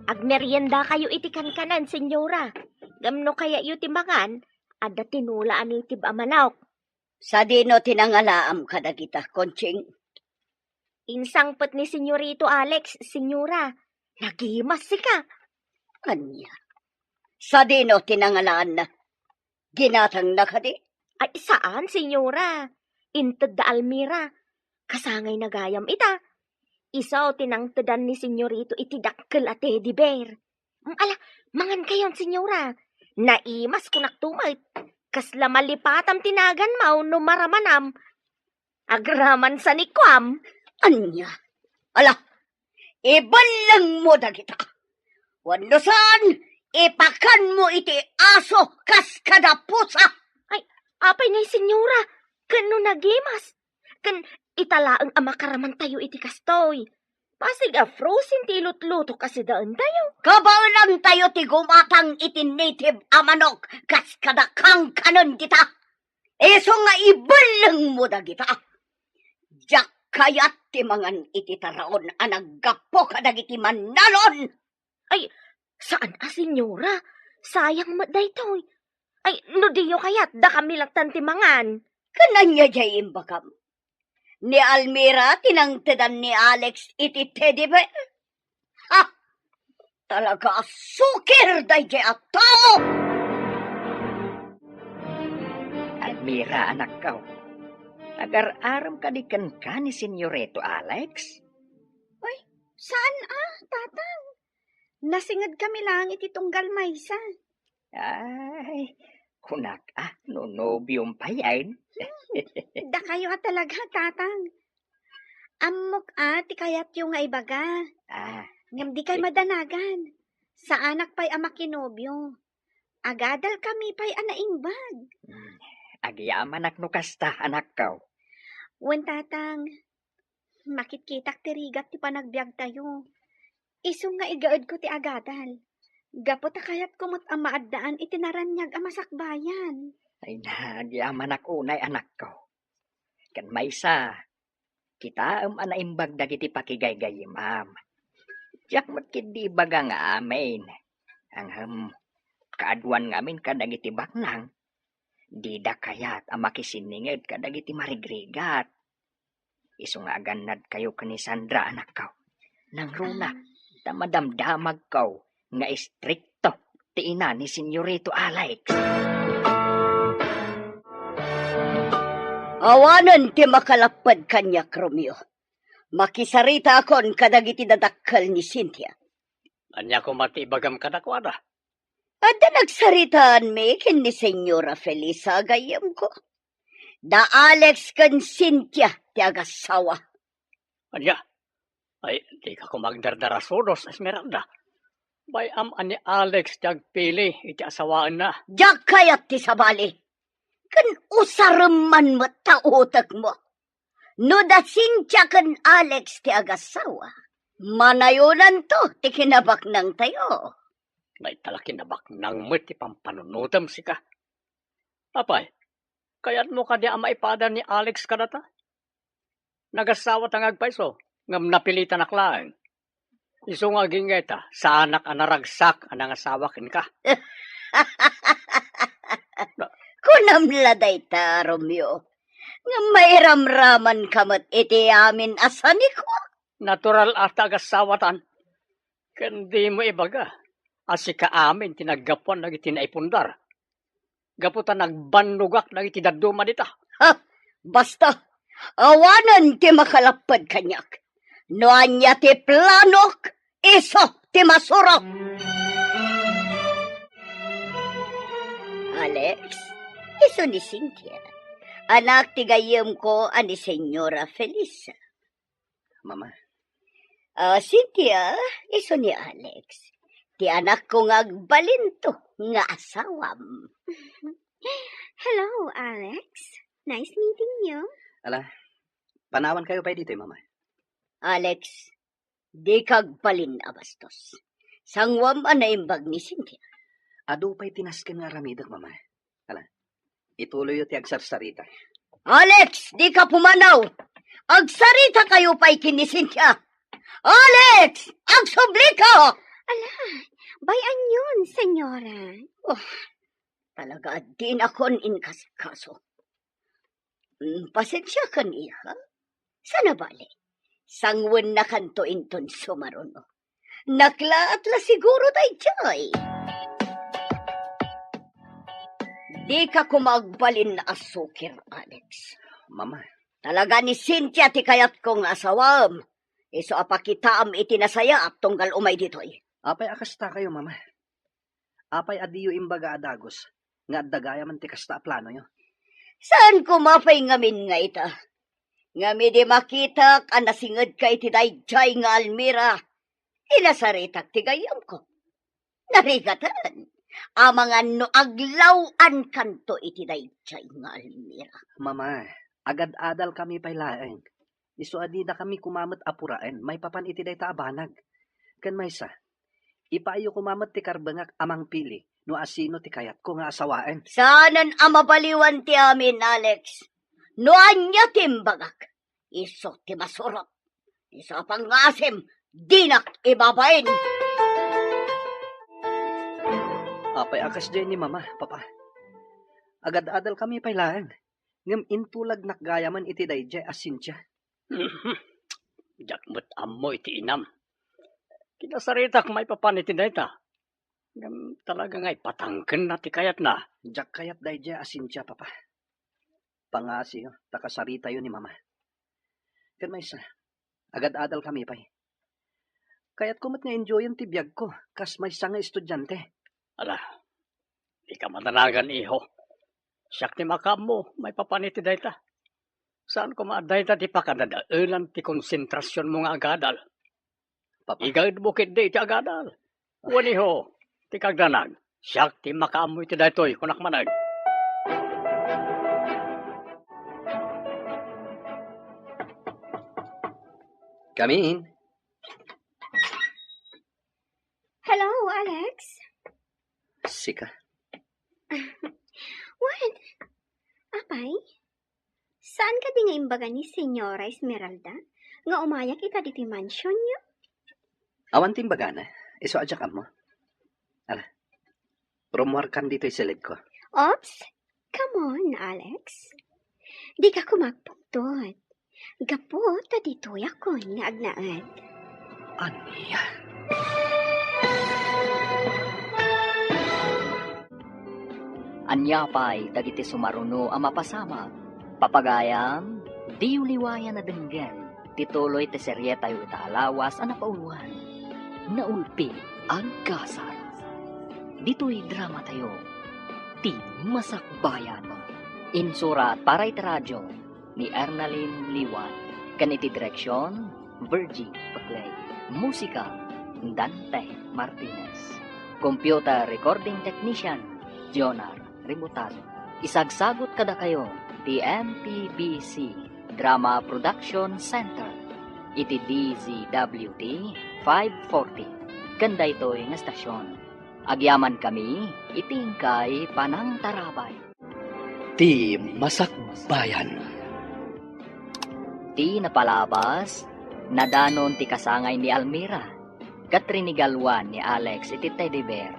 Agmeriendakayo iti kankanan, senyora. Ngem no kayatyo ti mangan, adda tinola a native a manok. Sadino ti nangalaam kadagita, Conching? Insangpet ni Senyorito Alex, senyora. Nagimas sika. Ania? Sadino ti nangalaanna? Ginatangna kadi? Ay, saan, senyora. Inted da Almira. Kasangayna gayam ita. Isu ti nangtedan ni Senyorito iti dakkel a teddy bear. Mm, ala, mangankayon, senyora. Naimas kunakto met. Kasla malipatam ti naganmo no maramanam. Agraman sa ni kuam. Ania? Ala, ibellengmo dagita. Wenno saan, ipakanmo iti aso kas kada pusa. Ay, apay ngay, senyora? Ken no nagimas? Ken ita laeng a makaramantayo iti kastoy. Pasig a frozen ti ilutluto kas idaentayo. Kabaelantayo ti gumatang iti native a manok kas kada kankanen dita. Isu nga ibellengmo dagita. Diak kayat ti mangan iti taraon a naggapu kadagiti mannalon. Ay, saan a, senyora. Sayang met daytoy. Ay, no diyo kayat, dakami lattan ti mangan. Ken ania diay imbagam? Ni Almira ti nangtedan ni Alex iti teddy bear? Ha! Talaga a sukir daydiay a tao! Almira, anakko, agar-arem kadi kenka ni Senyorito Alex? Ay, saan a, Tatang? Nasinged kami laeng iti tunggal maysa. Ay, kunak a, no nobiom payen. Dakayo a talaga, Tatang. Ammok a ti kayatyo nga ibaga. Ah. Ngem dikay madanagan. Saanak pay a makinobio. Agadal kami pay a naimbag. Hmm. Agyamanak no kasta, anakko. Wen, Tatang, makitkitak ti rigat ti panagbiagtayo. Isu nga igaedko ti agadal. Gapu ta kayatko met a maaddaan iti naraniag a masakbayan. Ay na, agyamanak unay, anakko. Ken maysa, kitaem a naimbag dagiti pakigaygayimam. Diak met ketdi ibaga nga amin. Ngem, kaaduan ngamin kadagiti baknang, dida kayat a makisinninged kadagiti marigrigat. Isu nga agannadkayo ken ni Sandra, anakko. Nangruna, ah, ta madamdamagko nga istrikto ti ina ni Senyorito Alex. Awanen ti makalapped kaniak, Romeo. Makisaritaakon kadagiti dadakkel ni Cynthia. Ania koma ti ibagam kadakuada? Adda nagsaritaanmi ken ni Senyora Felisa, gayyemko. Da Alex ken Cynthia ti agassawa. Ania? Ay, dika koma agdardarasudos, Esmeralda. Bay-am a ni Alex ti agpili iti asawaenna. Diak kayat ti sabali. Ken usarem man met ta utekmo. No da Cynthia ken Alex ti agasawa, manayonanto ti kinabaknangtayo. Dayta la kinabaknang met ti pampanunotem, sika. Apay, kayatmo kadi a maipada ni Alex kadata? Nagasawata nga agpayso, ngem napilitanak laeng. Isu nga agingga ita, saanak a naragsak a nangasawa kenka. Kunam la dayta, Romeo. Ngem mairamramanka met iti amin a sanikua. Natural a ta agasawatan. Ken dimo ibaga a sika amin ti naggapuan dagiti naipundar. Gapu ta nagbannogak dagiti dadduma dita. Ha? Basta, awanen ti makalapped kaniak. No ania ti planok, isu ti masurok. Alex, isu ni Cynthia. Anak ti gayyemko a ni Señora Felisa. Mama. Ah, Cynthia, isu ni Alex. Ti anakko nga agbalinto nga asawam. Hello, Alex. Nice meeting you. Ala, panawan kayo pay ditoy, Mama. Alex, di ka agbalin a bastos. Sanguam a naimbag ni Cynthia. Adu pay ti nasken nga aramidek, Mama. Ala, ituloyyo ti agsarsarita. Alex, di ka pumanaw! Agsarita kayo pay ken ni Cynthia! Alex! Agsubli ka! Ala, bay-anyon, senyora. Oh, talaga, dinakon inkasikaso. Mm, pasensiakan, iha. Sana bale, sangwennakanto inton sumaruno. Naklaat la siguro daytoy. Di ka koma agbalin a sukir, Alex. Mama. Talaga ni Cynthia ti kayatko nga asawam. Isu a pakitaam iti nasayaat tunggal umay ditoy. Apay a kasta kayo, Mama? Apay a diyo imbaga a dagus nga adda gayamen ti kasta a planoyo? Saan koma pay ngamin nga ita? Ngem idi makitak a nasingedka iti daydiay nga Almira, inasaritak ti gayyemko. Narigaten, amangan no aglaw-ankanto iti daydiay nga Almira. Mama, agad-adalkami pay laeng. Isu a didakami koma met a puraen maipapan iti dayta a banag. Ken maysa, ipaayyo koma met ti karbengak a mangpili no asino ti kayatko nga asawaen. Saanen a mabaliwan ti amin, Alex. No ania ti imbagak, isu ti masurot. Isu a pangngaasim, dinak ibabain. Apay a kasdiay ni Mama, Papa? Agad-adalkami pay laeng. Ngem intulagnak gayamen iti daydiay a Cynthia. Diak met ammo iti inam. Kinasaritak maipapan iti dayta. Ngem talaga nga ipatangkenna ti kayatna. Diak kayat daydiay a Cynthia, Papa. Pangngaasim ta kasaritayo ni Mama. Ken maysa, agad-adalkami pay. Kayatko met nga enjoyen ti biagko kas maysa nga estudiante. Ala, di ka madanagan, iho. Siak ti makaammo maipapan iti dayta. Saan koma a dayta ti pakadadaelan ti konsentrasionmo nga agadal. Papa. Igaedmo ketdi iti agadal. Wen, iho, ti kagdanag, siak ti makaammo iti daytoy, kunak manen. Come in. Hello, Alex. Sika. Wen, apay? Saan kadi nga imbaga ni Señora Esmeralda nga umayak ita ditoy mansionyo? Awan ti imbagana. Isu a diak ammo. Ala, rummuarkan ditoy siledko. Oops! Come on, Alex. Dika koma agpungtot. Gapu ta ditoyakon nga agnaed. Ania? Ania pay dagiti sumaruno a mapasamak? Papagayam, diyo liwayan a denggen ti tuloy ti serietayo ita a lawas a napauluan, Naulpi Agkasar. Ditoy dramatayo, Ti Masakbayan. Insurat para iti radio ni Ernalyn Liwan, ken iti direksion, Virgie Paclay. Musika, Dante Martinez. Computer recording technician, Jonar Ributan. Isagsagut kadakayo ti M P B C Drama Production Center iti D Z W T five forty ken daytoy nga estasion. Agyamankami iti inkay panangtarabay. Ti Masakbayan. Ti napalabas, nadanon ti kasangay ni Almira ket rinigaluan ni Alex iti teddy bear.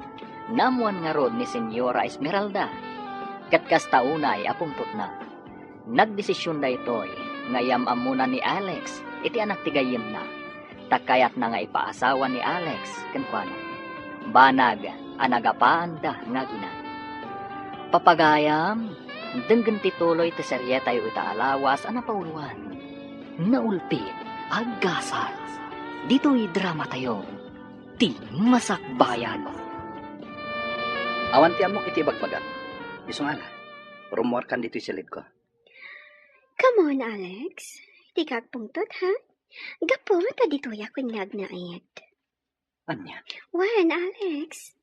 Naammoan ngarud ni Señora Esmeralda ket kasta unay a pungtotna. Nagdesisyon daytoy nga iyam-ammona ni Alex iti anak ti gayyemna, ta kayatna nga ipaasawa ni Alex kenkuana. Banag a nagapaanda nga agina. Papagayam, denggen ti tuloy ti serietayo ita a lawas a napauloan. Naulpi, aggasat. Ditoy dramatayo, Ti Masakbayan. Awan ti ammok iti ibagbagak. Isu nga ala, rummuarkan ditoy silidko. Come on, Alex. Dika agpungtot, ha? Gapu ta ditoyak wen nga agnaed. Ania? Wen, Alex.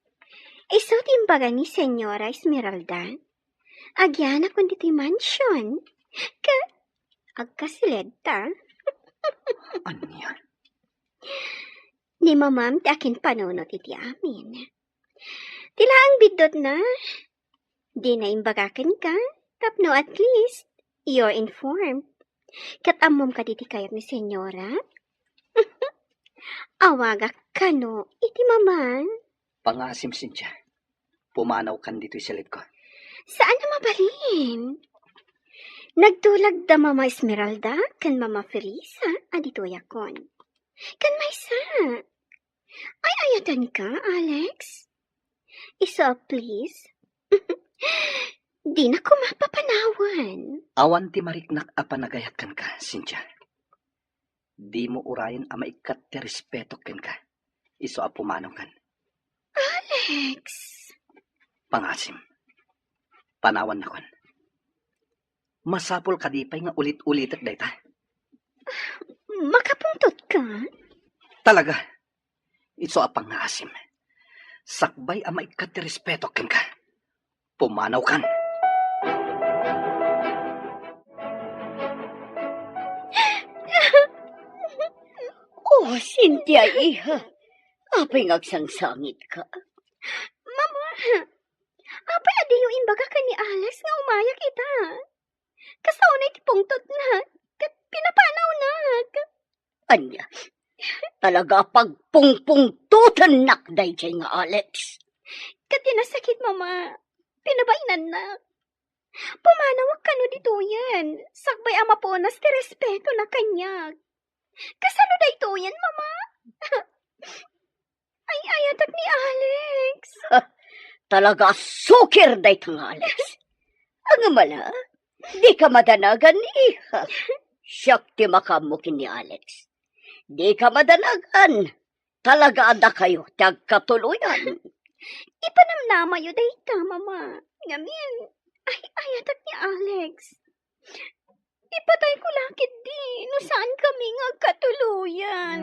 Isu ti imbaga ni Señora Esmeralda. Agyanakon ditoy mansion. Ka, agkasiled ta. Ania? Ni mamam ti akinpanunot iti amin. Ti laeng biddutna, dina imbaga kenka, tapno at least you're informed. Ket ammom kadi ti kayat ni Señora? Awagak kano iti mamam. Pangaasim, Cynthia. Pumanawkan ditoy silidko. Saan a mabalin? Nagtulag da Mama Esmeralda ken Mama Felisa a ditoyakon. Ken maysa, ay-ayatenka, Alex? Isu a please. Dina koma papanawan. Awan ti mariknak a panagayat kenka, Cynthia. Dimo urayen a maikkat ti respetok kenka. Isu a pumanawkan. Alex! Pangaasim. Panawannakon. Masapul kadi pay nga ulit-ulitek dayta? Makapungtotka? Talaga. Isu a pangaasim. Sakbay a maikkat ti respetok kenka. Pumanawkan. Oh, Cynthia, iha. Apay nga agsangsangitka? Mama, apay a diyo imbaga ken ni Alex nga umayak ita? Kasta unay ti pungtotna, ket pinapanawnak. Ania? Talaga a pagpungpungtotennak daydiay nga Alex. Ket ti nasakit, Mama, pinabainannak. Pumanawak kano ditoyen, sakbay a mapunas ti respetona kaniak. Kasano daytoyen, Mama? Ay-ayatek ni Alex. Talaga a sukir dayta nga Alex. Ngem ala, dika madanagan, iha. Siak ti makaammo ken ni Alex. Dika madanagan. Talaga a dakayo ti agkatuloyan. Ipanamnamayo dayta, Mama. Ngamin, ay-ayatek ni Alex. Ipatayko la ketdi no saankami nga agkatuloyan.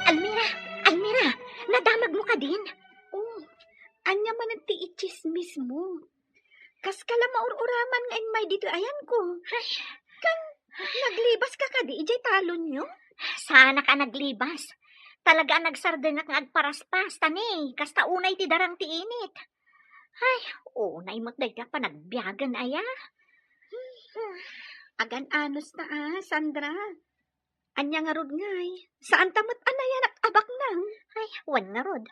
Almira! Almira! Nadamagmo kadin? Oh, ania manen ti itsismismo? Kaska la maur-uraman nga immay ditoy ayanko. Ay. Kan naglebaska kadi idiay talonyo? Saanak a naglebas. Talaga a nagsardengak nga agparaspas, ta ni, kasta unay ti darang ti init. Ay, unay met dayta panagbiagen aya. Agan-anos ta a, Sandra. Ania ngarud ngay? Saanta met a nayanak a baknang? Ay, wen ngarud.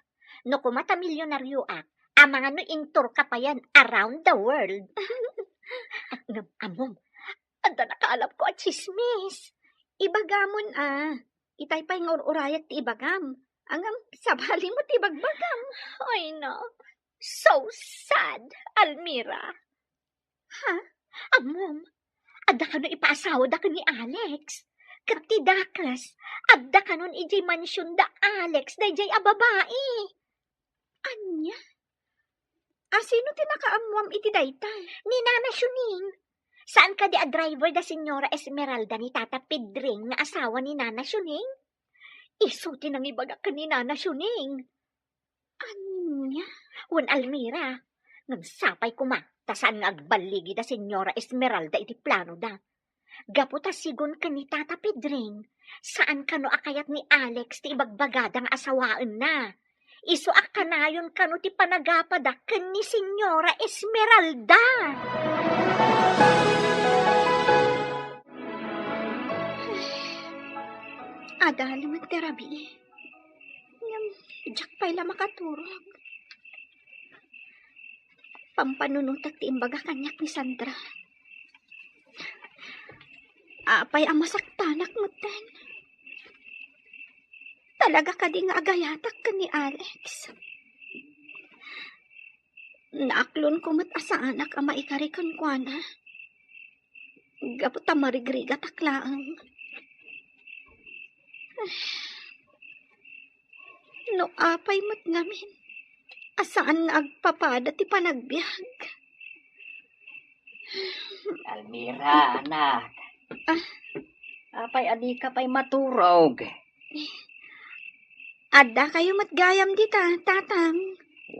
No kuma ta milyonarioak, amangan no intourka payen around the world. Ngem ammom, adda nakaalapko a tsismis. Ibagamon a. Itay pay nga ur-urayak ti ibagam. Ngem, sabali mo ti ibagbagam. Ay, no. So sad, Almira. Ha? Ammom, adda kano ipaasawada ken ni Alex. Ket ti dakes, adda kanon idiay mansion da Alex daydiay a babai. Ania? A, sino ti nakaammuam iti dayta? Ni Nana Shuning. Saan kadi a driver da Señora Esmeralda ni Tata Pedring nga asawa ni Nana Shuning? Isu ti nangibaga ken ni Nana Shuning. Ania? Wen, Almira, Ngem sapay koma ta saan nga agballigi da Señora Esmeralda iti planoda. Gapu ta sigun ken ni Tata Pedring, saan kano a kayat ni Alex ti ibagbagada nga asawaenna. Isu a kanayon kano ti panagapada ken ni Señora Esmeralda. Adal met ti rabii. Ngem, diak pay la makaturog. Pampanunotek ti imbaga kaniak ni Sandra. Apay a masaktanak metten? Talaga kadi nga agayatak ken ni Alex? Naaklonko met a saanak a maikari kenkuana. Gapu ta marigrigatak laeng. No apay met ngamin a saan nga agpapada ti panagbiag. Almira, anak. Ah? Apay a dika pay maturog? Adda kayo met gayam dita, Tatang.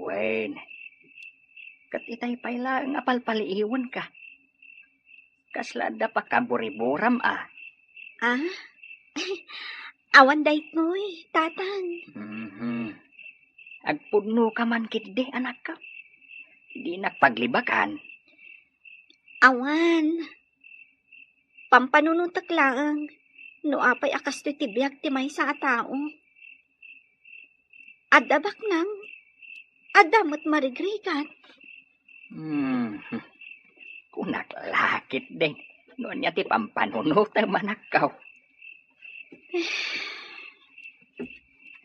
Wen, ket itay pay laeng a palpaliiwenka. Kasla adda pakaburiburam a? Ah? Awan daytoy, Tatang. Mhm. Agpudnoka man ketdi, anakko. Dinak paglibakan. Awan. Pampanunotek laeng no apay a kastoy ti biag ti maysa a tao. Adda baknang, adda met marigrigat. Hmm. Kunak la ketdi no ania ti pampanunotem, anakko.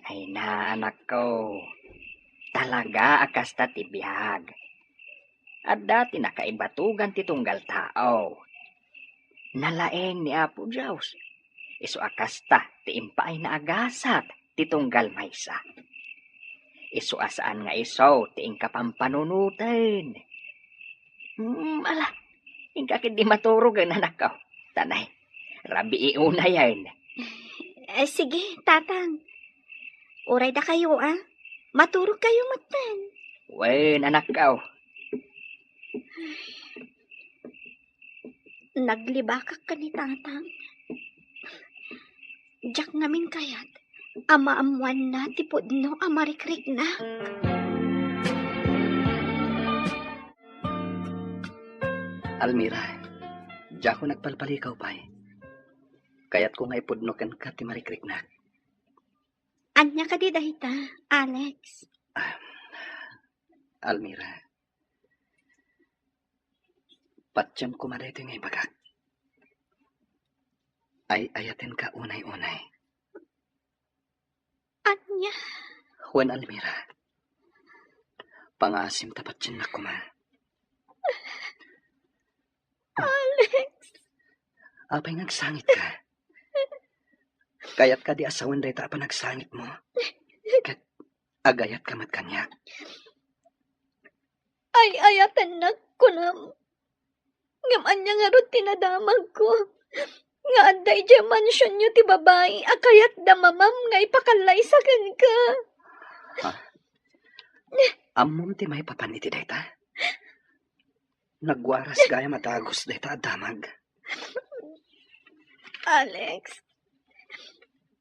Ay na, anakko. Talaga a kasta ti biag. Adda ti nakaibatugan ti tunggal tao. Nalaeng ni Apo Dios. Isu a kasta ti impaayna a gasat ti tunggal maysa. Isu a saan nga isu ti inka pampanunoten. Hmm, ala, inka ketdi maturogen, anakko. Tanay, rabii unayen. Eh, sige, Tatang. Uray dakayo, ah. Maturog kayo metten. Wen, anakko. Naglibakak ken ni Tatang. Diak ngamin kayat a maammoanna ti pudno a marikriknak. Almira, diakon agpalpalikaw pay. Kayatko nga ipudno kenka ti marikriknak. Ania kadi dayta, Alex? Ah, Almira, patiem koma daytoy nga ibagak. Ay-ayatenka unay-unay. Ania? Wen, Almira, pangaasim ta patiennak koma. Alex! Apay nga agsangitka? Kayat kadi a sawen dayta a panagsangitmo? Ket agayatka met kaniak? Ay-ayatennak, kunam. Ngem ania ngarud ti nadamagko nga adda idiay mansionyo ti babai a kayatda mamam nga ipakallaysa kenka? Ah, ammom ti maipapan iti dayta? Nagwaras gayam a dagus dayta a damag. Alex,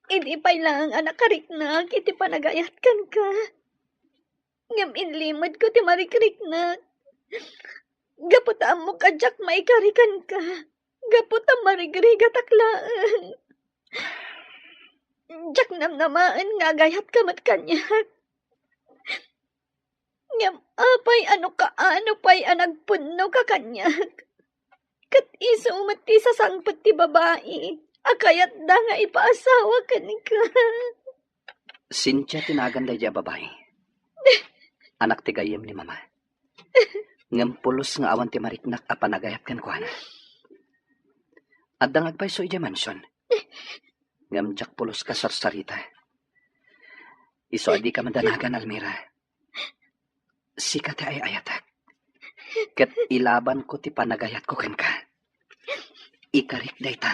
idi pay laeng a nakariknak iti panagayat kenka, ngem inlimedko ti marikriknak. Gapu ta ammok a diak maikari kenka, gapu ta marigrigatak laeng. Diak namnamaen nga agayatka met kaniak. Ngem apay a no kaano pay a nagpudnoka kaniak? Ket isu met ti sasangpet ti babai a kayatda nga ipaasawa kenka. Cynthia ti nagan daydiay a babai. Anak ti gayyem ni Mama. Ngem pulos nga awan ti mariknak a panagayat kenkuana. Adda nga agpayso idiay mansion. Ngem diak pulos kasarsarita. Isu a dika madanagan, Almira. Sika ti ay-ayatek. Ket ilabanko ti panagayatko kenka. Ikarik dayta.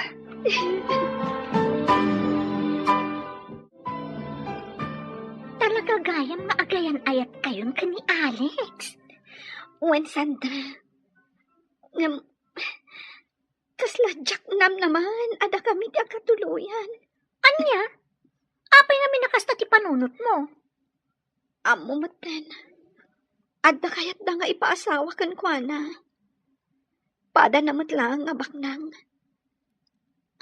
Talaga gayam nga agayan-ayatkayon ken ni Alex. Wen, Sandra. Ngem, kasla diak namnaman a dakami ti agkatuloyan. Ania? Apay ngamin a kasta ti panunotmo? Ammo metten, adda kayatda nga ipaasawa kenkuana. Padana met laeng a baknang.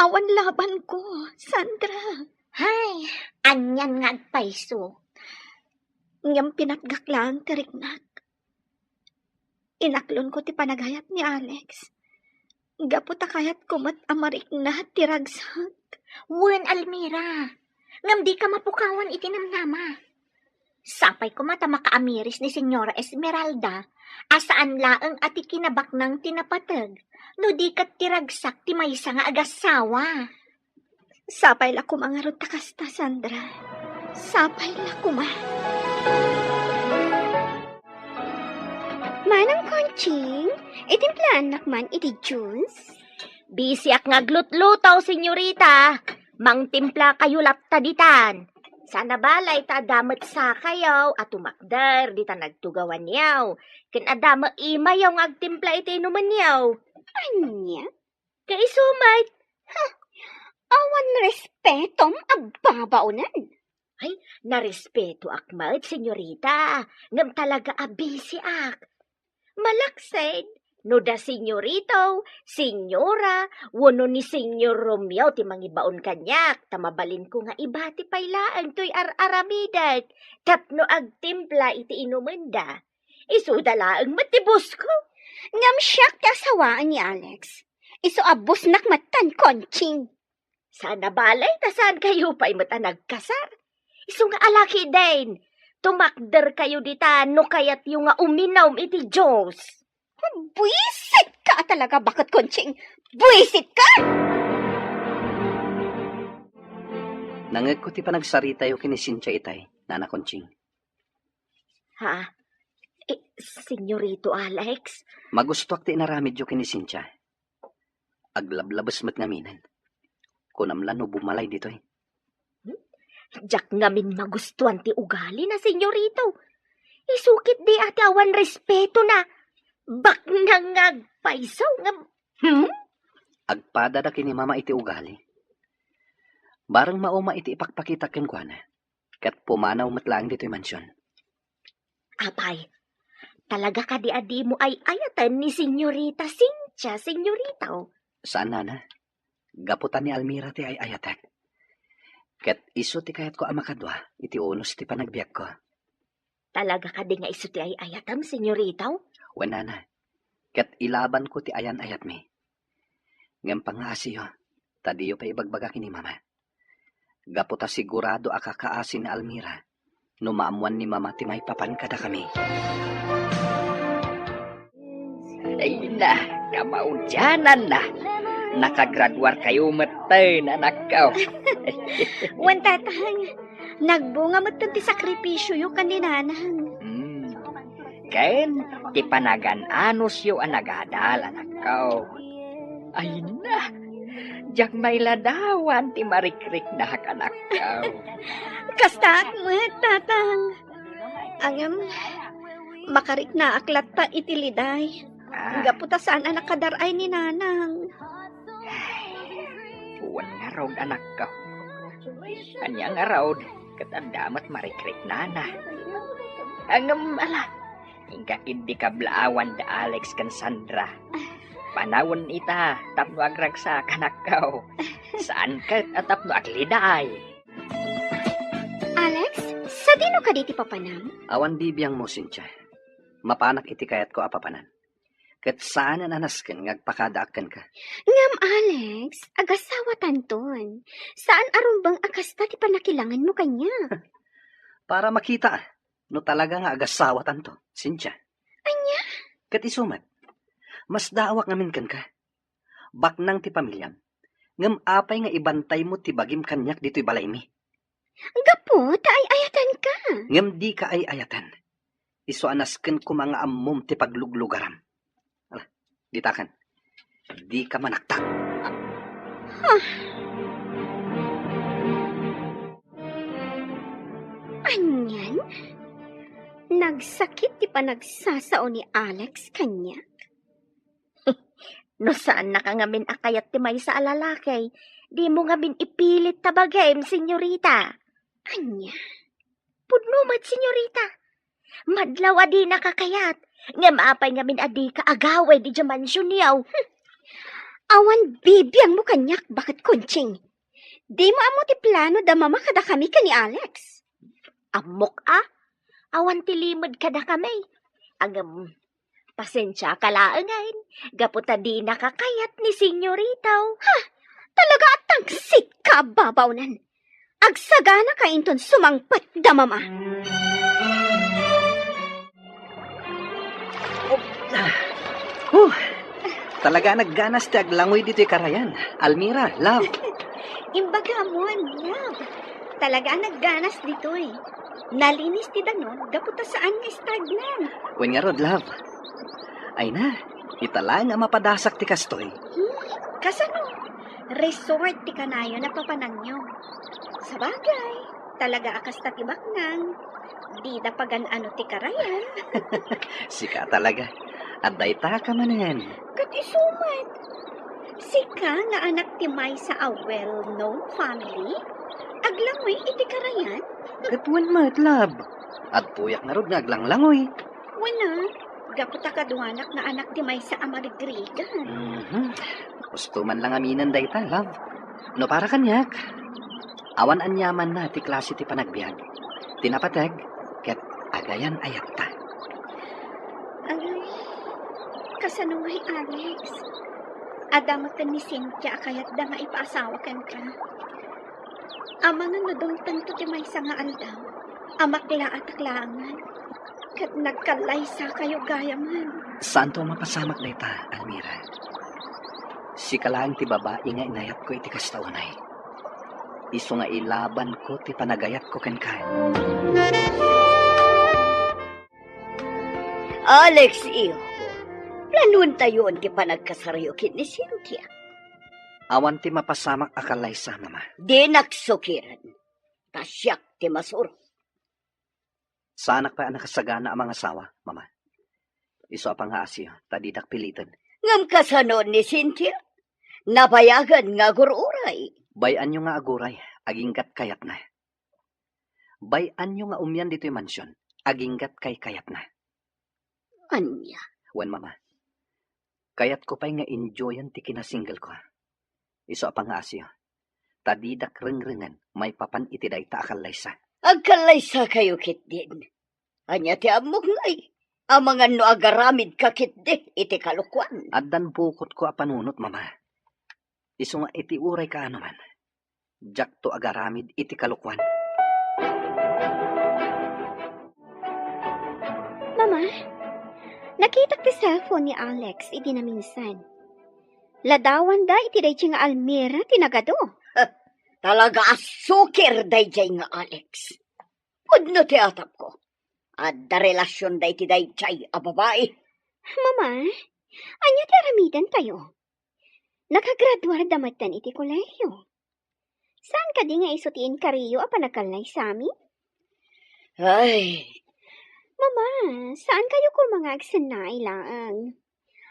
Awan labanko, Sandra. Hay, anian nga agpayso. Ngem pinatgak laeng ti riknak. Inaklonko ti panagayat ni Alex. Gapu ta kayatko met a marikna ti ragsak. Wen, Almira, ngem dika mapukawan iti namnama. Sapay koma ta makaamiris ni Señora Esmeralda a saan laeng a ti kinabaknang ti napateg, no di ket ti ragsak ti maysa nga agasawa. Sapay la koma ngarud ta kasta, Sandra. Sapay la koma. Manang Conching, itimplaannak man iti juice? Bisiak nga aglutluto, senyorita. Mangtimpla kayo latta ditan. Sana balay ta adda met sakayo a tumakder ditan agtugawanyo. Ken adda met imayo nga agtimpla iti inumenyo. Ania? Kaiso met. Ha? Awan respetom a babaonen. Ay, narespetoak met, senyorita. Ngem talaga a bisiak. Malaksid, no da senyorito, senyora, wenno ni Senyor Romeo ti mangibaon kaniak, ta mabalinko nga ibati pay laeng toy ar-aramidek tapno agtimpla iti inumenda. Isuda laeng met ti boss ko. Ngem siak ti asawaan ni Alex. Isu a bossnak metten, Conching. Sana balay ta saan kayo pay met a nagkasar. Isu nga alakiden, tumakder kayo dita no kayatyo nga uminum iti juice. Buisit ka talaga, baket Conching! Buisit ka! Nangegko ti panagsaritayo ken ni Cynthia itay, Nana Conching. Ha? Eh, Senyorito Alex? Magustoak ti inaramidyo ken ni Cynthia. Aglablabes met ngaminen. Kunam la no bumalay ditoy. Hmm? Diak ngamin magustuan ti ugali na, senyorito. Isukit di ati awan respeto na. Baknang nga agpayso nga, hmm? Agpada da ken ni Mama iti ugali. Bareng mauma iti ipakpakita kenkuana. Ket pumanaw met laeng ditoy mansion. Apay, talaga kadi a dimo ay-ayaten ni Senyorita Cynthia, senyorito? Saan, Nana. Gapu ta ni Almira ti ay-ayatek. Ket isu ti kayatko a makadua iti unos ti panagbiagko. Talaga kadi nga isu ti ay-ayatem, senyorito? Wen, Nana. Ket ilabanko ti ayan-ayatmi. Ngem pangngaasiyo, ta diyo pay ibagbaga ken ni Mama. Gapu ta sigurado a kakaasi ni Almira no maammoan ni Mama ti maipapan kadakami. Ay na, kamaudianan na. Nakagraduar kayo metten, anakko. Wen, Tatang, nagbunga metten ti sakripisioyo ken ni Nanang. Hmm. Ken ti panagan-anosyo a nagadal, anakko. Ay na, diak mailadawan ti marikriknak, anakko. Kastaak met, Tatang. Ngem, makariknaak latta iti liday. Ah. Gapu ta saan a nakadar-ay ni Nanang. Wen ngarud, anakko. Ania ngarud, ket adda met marikriknana. Ngem, ala, inka ketdi kablaawan da Alex ken Sandra. Panawen ita tapno agragsak, anakko. Saan ket a tapno agliday. Alex, sadino kadi ti papanam? Awan bibiangmo, Cynthia. Mapanak iti kayatko a papanan. Ket saanen a nasken nga agpakadaak kenka. Ngem, Alex, agasawatanton. Saan a rumbeng a kasta ti pannakilangenmo kaniak. Para makita no talaga nga agasawatanto, Cynthia. Ania? Ket isu met, masdaawak ngamin kenka. Baknang ti pamiliam. Ngem apay nga ibantaymo ti bagim kaniak ditoy balaymi? Gapu ta ay-ayatanka. Ngem dika ay-ayatan. Isu a nasken koma nga ammom ti pagluglugaram. Ala, ditakan. Dika manaktak. Huh. Anian? Nagsakit ti panagsasao ni Alex kaniak. No saannaka ngamin a kayat ti maysa a lalaki, dimo ngamin ipilit ta bagim, senyorita. Ania? Pudno met, senyorita. Madlaw a dinaka kayat, ngem apay ngamin a dika agawid idiay mansionyo? Awan bibiangmo kaniak, baket Conching. Dimo ammo ti plano da Mama kadakami ken ni Alex. Ammok a, awan ti limed kadakami. Ngem, pasensiaka laengen, gapu ta dinaka kayat ni senyorita. Ha? Talaga a tangsit ka a babawnen. Agsaganaka inton sumangpet da Mama. Oh, ah, huh. Talaga a nagganas ti aglangoy ditoy karayan. Almira, love. Imbagamon, love. Talaga a nagganas ditoy. Nalinis ti danum gapu ta saan nga stagnant. Wen ngarud, love. Ay na, ita laeng a mapadasak ti kastoy. Hmm, kasano? Resort ti kanayon a papananyo. Sabagay, talaga a kasta ti baknang. Dida pagan-ano ti karayan. Sika talaga. Adda ita ka manen. Ket isu met. Sika nga anak ti maysa a well-known family? Aglangoy iti karayan? Ket wen met, love. Adtoyak ngarud nga aglanglangoy. Wen a, gapu ta kaduanak nga anak ti maysa a marigrigan. Mhm. Gusto man lang aminen dayta, love. No para kaniak, awan aniamanna ti klase ti panagbiag. Ti napateg, ket agayan-ayatta. Ay, kasano ngay, Alex? Adda met ken ni Cynthia a kayatda nga ipaasawa kenka. Amangan no dumtengto ti maysa nga aldaw, a maklaatak laengen, ket nagkallaysakayo gayamen. Saanto a mapasamak dayta, Almira. Sika laeng ti babai nga inayatko iti kasta unay. Isu nga ilabanko ti panagayatko kenka. Alex, iho, planuentayon ti panagkasaryo ken ni Cynthia. Awan ti mapasamak a kallaysa, Mama. Dinak sukiren, ta siak ti masuro. Saanak pay a nakasagana a mangasawa, Mama. Isu a pangngaasiyo, ta didak piliten. Ngem kasano ni Cynthia? Nabayagen nga agur-uray. Bay-anyo nga aguray, aginggat kayatna. Bay-anyo nga umian ditoy mansion, aginggat kaykayatna. Ania? Wen, Mama. Kayatko pay nga enjoyen ti kinasinggelko. Isu a pangngaasiyo, ta didak rengrengen maipapan iti dayta a kallaysa. Agkallaysakayo ketdin. Ania ti ammok ngay? Amangan no agaramidka ketdi iti kalokuan. Addan bukotko a panunot, Mama. Isu nga iti uray kaano man, diakto agaramid iti kalokuan. Mama, nakitak ti cellphone ni Alex idi naminsan. Ladawanda iti daydiay nga Almira ti nagadu. Talaga a sukir daydiay nga Alex. Pudno ti atapko. Adda relasionda iti daydiay a babai. Mama, ania ti aramidentayo? Nakagraduarda metten iti kolehiyo. Saan kadi nga isu ti inkariyo a panagkallaysami? Ay. Mama, saan kayo koma nga agsennaay laeng?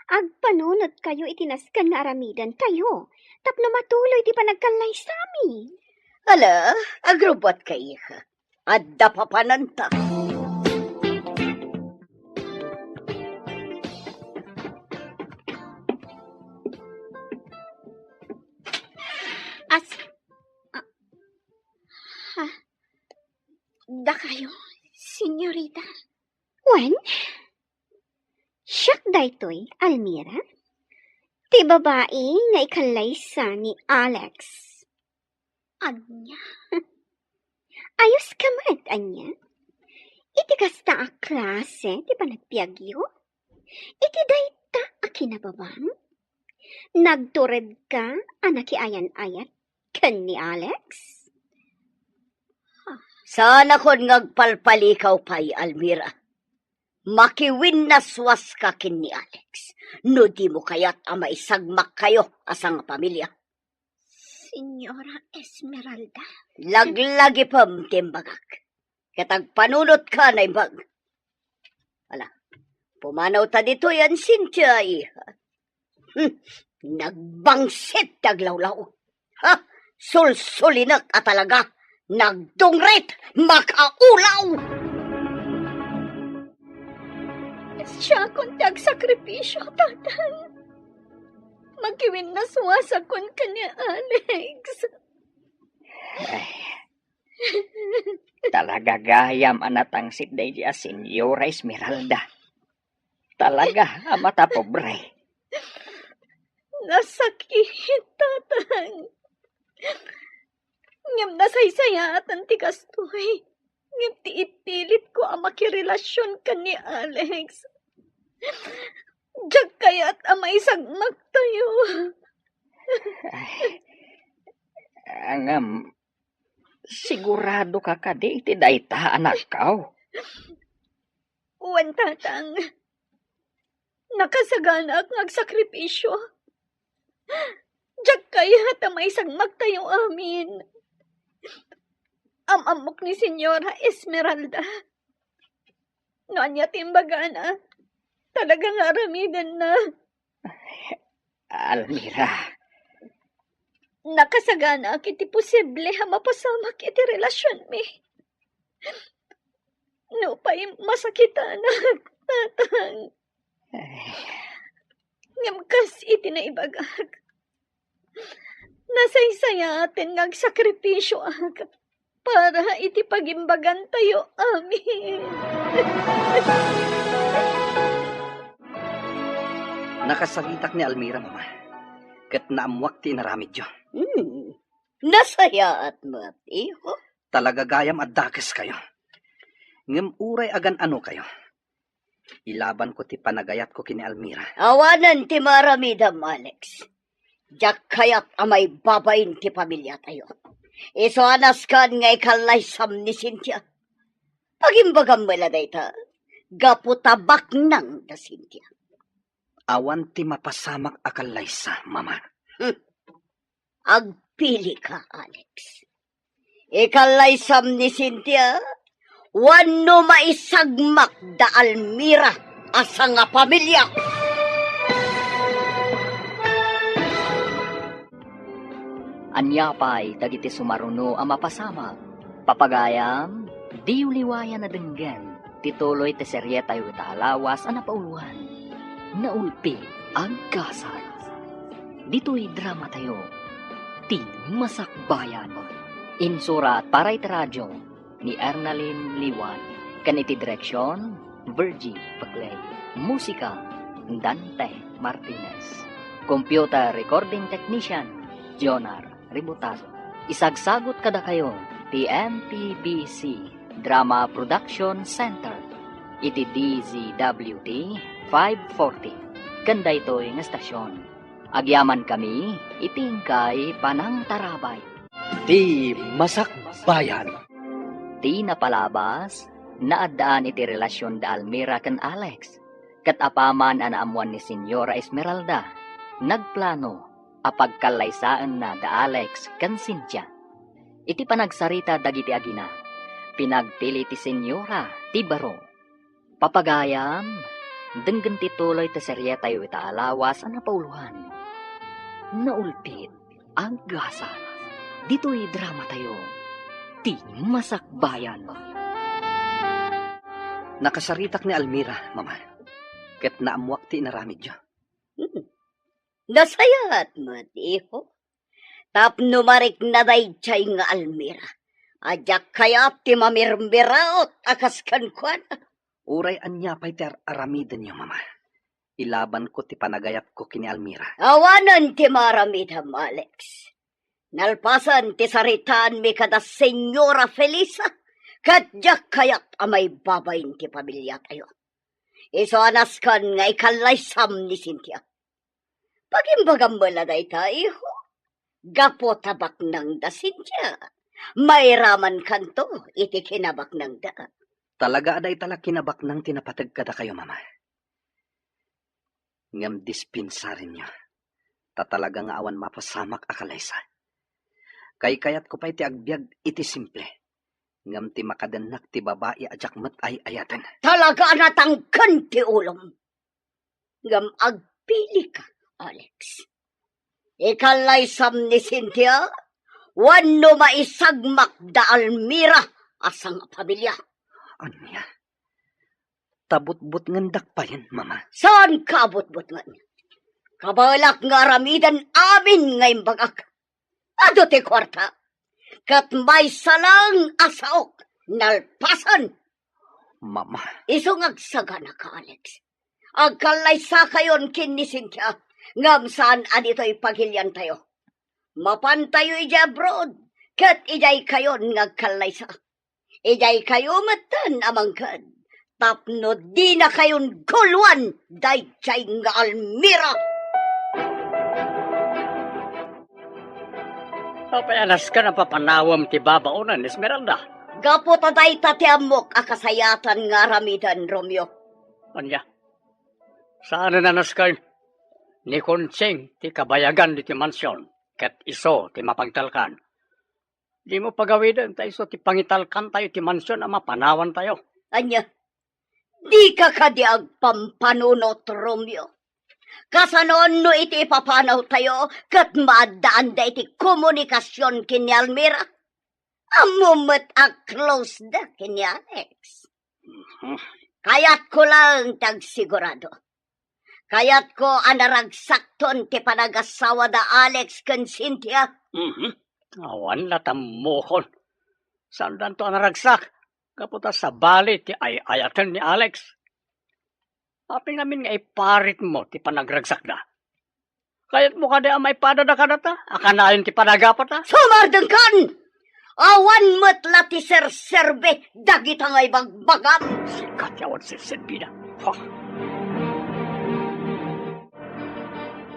Agpanunot kayo iti nasken nga aramiden tayo tapno matuloy ti panagkallaysami. Ala, agrubbuat ka, iha. Adda papananta. As, ah, ha? Dakayo, senyorita? Wen, siak daytoy, Almira. Ti babai nga ikallaysa ni Alex. Ania? Ayos ka met, ania? Iti kasta a klase ti panagbiagyo? Iti dayta a kinababang? Nagturedka a nakiayan-ayat ken ni Alex? Saanakon nga agpalpalikaw pay, Almira. Makiwinnaswaska ken ni Alex no dimo kayat a maisagmakkayo a sangapamilia. Señora Esmeralda. Laglagipem ti imbagak. Ket agpanunotka a naimbag. Ala, pumanawta ditoy, Cynthia, iha. Hmm, nagbangsit ti aglawlaw. Ha? Sulsulinek a talaga. Nagdungrit, makaulaw! Siakon ti agsakripisio, Tatang. Makiwinnaswasakon ken ni Alex. Ay, talaga gayam a natangsit daydi a Senyora Esmeralda. Talaga a matapobre. Nasakit, Tatang. Ngem nasaysayaaten ti kastoy. Ngem ti ipilitko a makirelasion ken ni Alex, diak kayat a maisagmaktayo. Ay, ngem, sigurado ka kadi iti dayta, anakko? Wen, Tatang. Nakasaganaak nga agsakripisio. Diak kayat a maisagmaktayo amin. Am-ammok ni Senyora Esmeralda. No ania ti imbagana, talaga nga aramidenna. Almira. Nakasaganaak iti posible a mapasamak iti relasionmi. Nupay masakitanak, Tatang. Ay. Ngem kas iti naibagak, nasaysayaaten nga agsakripisioak para iti pagimbagantayo amin. Nakasaritak ni Almira, Mama, ket naammoak ti inaramidyo. Hmm. Nasayaat met, iho. Talaga gayam a dakeskayo. Ngem uray agan-anokayo, ilabanko ti panagayatko ken ni Almira. Awanen ti maaramidem, Alex. Diak kayat a maibabain ti pamiliatayo. Isu a nasken nga ikallaysam ni Cynthia. Pagimbagam met la dayta, gapu ta baknang da Cynthia. Awan ti mapasamak a kallaysa, Mama. Hmm. Agpilika, Alex. Ikallaysam ni Cynthia, wenno maisagmak da Almira a sangapamilia. Ania pay dagiti sumaruno a mapasamak? Papagayam, diyo liwayan a denggen ti tuloy ti serietayo ita a lawas a napauloan, Naulpit Aggasat. Ditoy dramatayo, Ti Masakbayan. Insurat para iti radio ni Ernalyn Liwan, ken iti direksion, Virgie Paclay. Musika, Dante Martinez. Computer recording technician, Jonar Ributazo. Isagsagut kadakayo ti M P B C Drama Production Center iti D Z W T five forty. Ken daytoy nga estasion, agyamankami iti inkay panangtarabay. Ti Masakbayan. Ti napalabas, naaddaan iti relasion da Almira ken Alex, ket apaman a naammuan ni Senyora Esmeralda, nagplano a pagkallaysaenna da Alex ken Cynthia. Iti panagsarita dagiti agina, pinagpili ti Senyora ti baro. Papagayam, denggen ti tuloy ti serietayo ita a lawas a napauloan, Naulpit Aggasat. Ditoy dramatayo, Ti Masakbayan. Nakasaritak ni Almira, Mama, ket naammoak ti inaramidyo. Hmm. Nasayaat met, iho. Tapno marikna daydiay nga Almira, a diak kayat ti mamirmiraot a kas kenkuana. Uray ania pay ti ar-aramidenyo, Mama, ilabanko ti panagayatko ken ni Almira. Awanen ti maaramidem, Alex. Nalpasen ti saritaanmi kada Senyora Felisa, ket diak kayat a maibabain ti pamiliatayo. Isu a nasken nga ikallaysam ni Cynthia. Pagimbagam met la dayta, iho. Gapu ta baknang da Cynthia, mairamankanto iti kinabaknangda. Talaga a dayta la kinabaknang ti napateg kadakayo, Mama. Ngem dispensarenyo, ta talaga nga awan mapasamak a kalaysa. Kaykayatko pay ti agbiag iti simple. Ngem ti makadennak ti babai a diak met ay-ayaten. Talaga a natangken ti ulom. Ngem agpilika, Alex. Ikallaysam ni Cynthia, wenno maisagmak da Almira a sangapamilia. Ania? Ta butbutngendak payen, Mama. Saanka a butbutngen. Kabaelak nga aramiden amin nga imbagak. Adu ti kuarta. Ket maysa lang a saok, nalpasen. Mama. Isu nga agsaganaka, Alex. Agkallaysakayon ken ni Cynthia, ngem saan a ditoy pagiliantayo. Mapantayo idiay abroad, ket idiaykayon nga agkallaysa. Idiaykayo metten a mangted, tapno dinakayon guluan daydiay nga Almira. Apay a nasken a papanawem ti babaonen, Esmeralda? Gapu ta dayta ti ammok a kasayaatan nga aramiden, Romeo. Ania? Saanen a nasken? Ni Conching ti kabayagan ditoy mansion, ket isu ti mapagtalkan. Dimo pagawiden ta isu ti pangitalkantayo ti mansion a mapanawantayo. Ania? Dika kadi agpampanunot, Romeo? Kasano no iti ipapanawtayo ket maaddaanda iti komunikasion ken ni Almira? Ammom met a close da ken ni Alex. Mhm. Kayatko laeng ti agsigurado. Kayatko a naragsakton ti panagasawa da Alex ken Cynthia. Mhm. Awan la tammokon. Saandanto a naragsak? Gapu ta sabali ti ay-ayaten ni Alex. Apay ngamin nga iparitmo ti panagragsakda? Kayatmo kadi a maipadada kadata a kanayon ti panagapatda? Sumardengkan! Awan met la ti serserbi dagita nga ibagbagam. Sika ti awan serserbida. Ha?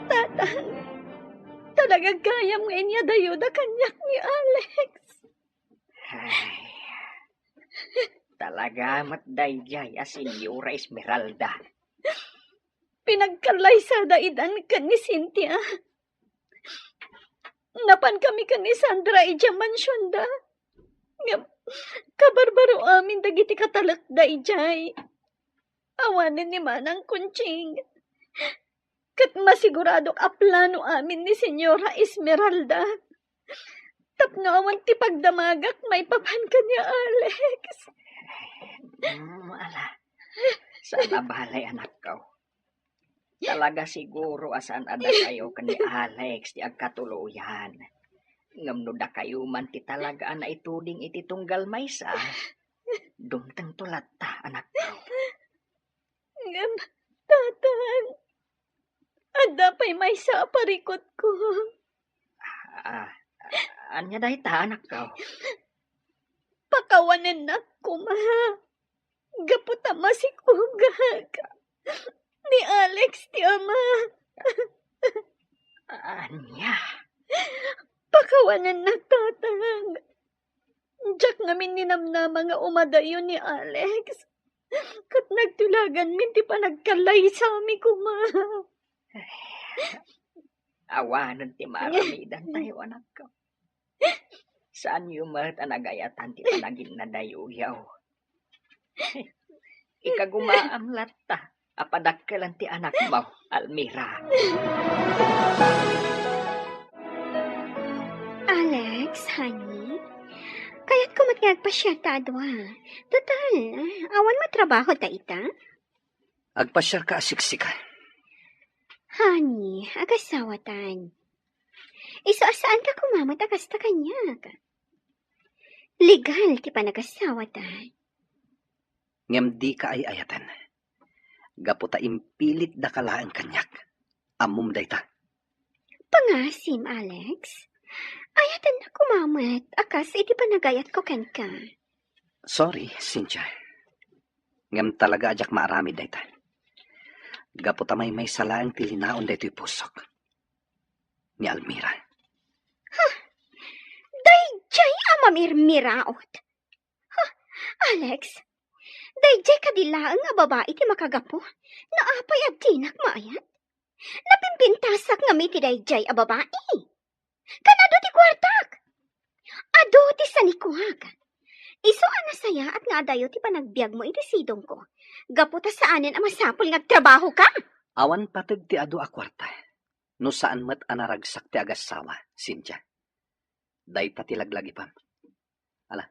Tatang, talaga gayam nga inyadayoda kaniak ni Alex. Ay, talaga met daydiay a Senyora Esmeralda. Pinagkallaysada idan ken ni Cynthia. Napankami ken ni Sandra idiay mansionda. Ngem kabarbaro amin dagiti katalekda idiay. Awanen ni Manang Conching. Ket masiguradok a plano amin ni Senyora Esmeralda. Tapno awan ti pagdamagak maipapan ken ni Alex. Mm, ala. Saan a balay, anakko. Talaga siguro a saan a dakayo ken ni Alex ti agkatuloyan. Ngem no dakayo man ti talaga a naituding iti tunggal maysa, dumtengto latta, anakko. Ngem, Tatang, adda pay maysa a parikutko. Ah, ania dayta, anakko? Pakawanennak koma. Gapu ta masikugak. Ni Alex ti ama. Ania? Pakawanennak, Tatang. Diak ngamin ninamnama nga umadayo ni Alex. Ket nagtulaganmin ti panagkallaysami koma. Awanen ti maaramidantayo, anakko. Saanyo met a nagayatan ti panaginnadayoyo. Ikagumaam latta a padakkelan ti anakmo, Almira. Alex, honey, kayatko met nga agpasiarta a dua. Total, awan met trabaho ta ita. Agpasiarka a siksika. Honey, agasawatan. Isu a saanka koma met a kasta kaniak. Legal ti panagasawatan. Ngem dika ay-ayaten. Gapu ta impilitdaka laeng kaniak. Ammom dayta. Pangasim, Alex. Ayatennak koma met a kas iti panagayatko kenka. Sorry, Cynthia. Ngem talaga a diak maaramid dayta. Gapu ta maymaysa laeng ti linaon daytoy pusok. Ni Almira. Ha? Daydiay a mamirmiraot. Ha? Alex, daydiay kadi laeng a babai ti makagapu no apay a dinak maayat? Napimpintasak ngem iti daydiay a babai. Kan adu ti kuartak. Adu ti sanikuak. Isu a nasayaat nga adayo ti panagbiagmo iti sidongko. Gapu ta saanen a masapul nga agtrabahoka. Awan pateg ti adu a kuarta. No saan met a naragsak ti agassawa, Cynthia. Dayta ti laglagipam. Ala,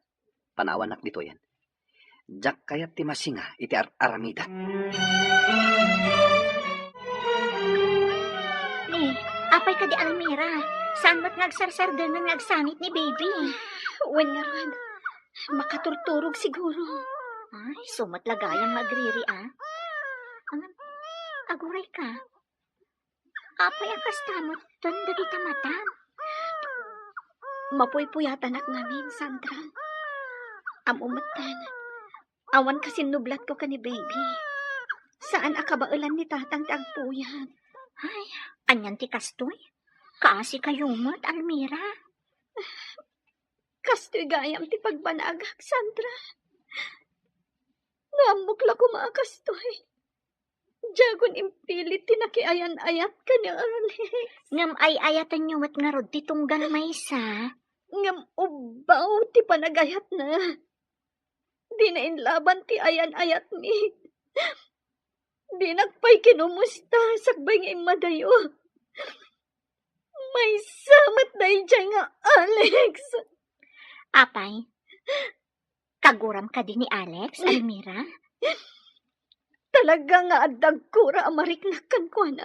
panawannak ditoyen. Diak kayat ti masinga iti ar-aramidek. Ni, apay kadi, Almira? Saan met nga agsarsardengen nga agsangit ni baby? Wen ngarud, makaturturog siguro. Ay, isu met la gayam nga agriri, a. Ngem, aguray ka. Apay a kasta met dagita matam? Mapuypuyatanak ngamin, Sandra. Ammo metten, awan kasinnublatko ken ni baby. Saan a kabaelan ni tatang ti agpuyat. Ay, anian ti kastoy? Kaasi kayo met, Almira. Kastoy gayam ti pagbanagak, Sandra. No ammok la koma a kastoy, diakon impilit ti nakiayan-ayat ken ni Alex. Ngem ay-ayatenyo met ngarud ti tunggal maysa. Ngem ubbaw ti panagayatna. Dina inlaban ti ayan-ayatmi. Dinak pay kinumusta sakbay nga immadayo. Maysa met daydiay nga Alex. Apay, kaguram kadi ni Alex, Almira? Talaga nga adda agkura a mariknak kenkuana.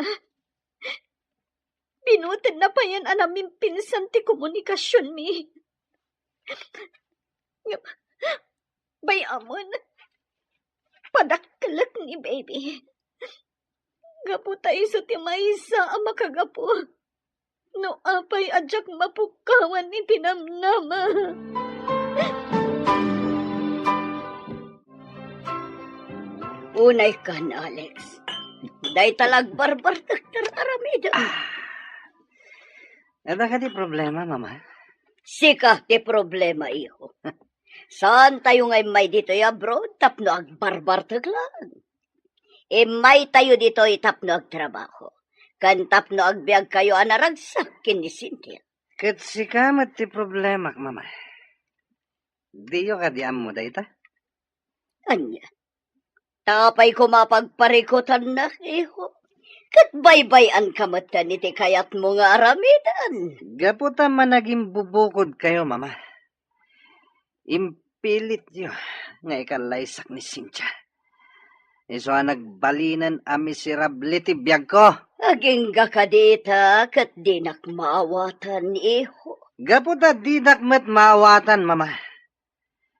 Binutedna payen a namimpinsan ti komunikasionmi. Ngem, bay-amon, padakkelek ni baby. Gapu ta isu ti maysa a makagapu no apay a diak mapukawan iti namnama. Unay kan, Alex. Dayta la agbarbartek ti ar-aramidem. Adda kadi problema, Mama? Sika ti problema, iho. Saan tayo nga immay ditoy abroad tapno agbarbartek lang. Immay tayo ditoy tapno agtrabaho. Ken tapno agbiag kayo a naragsak ken ni Cynthia. Ket sika met ti problemak, Mama. Diyo kadi ammo dayta? Ania? Ta apay koma pagparikutannak, iho? Ket baybay-anka metten iti kayatmo nga aramiden. Gapu ta managimbubukod kayo, Mama. Impilityo nga ikallaysak ni Cynthia. Isu a nagbalinen a miserable ti biagko. Agingga kadita ket dinak maawatan, iho. Gapu ta dinak met maawatan, Mama.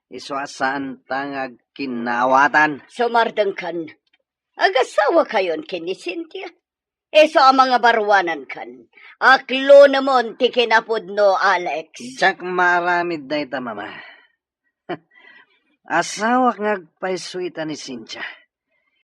Isu a saanta nga agkinnaawatan. Sumardengkan. Agasawa kayon ken ni Cynthia. Isu a mangabaruanankan. Aklonemon ti kinapudno, Alex. Diak maaramid dayta, Mama. Asawak nga agpayso ita ni Cynthia.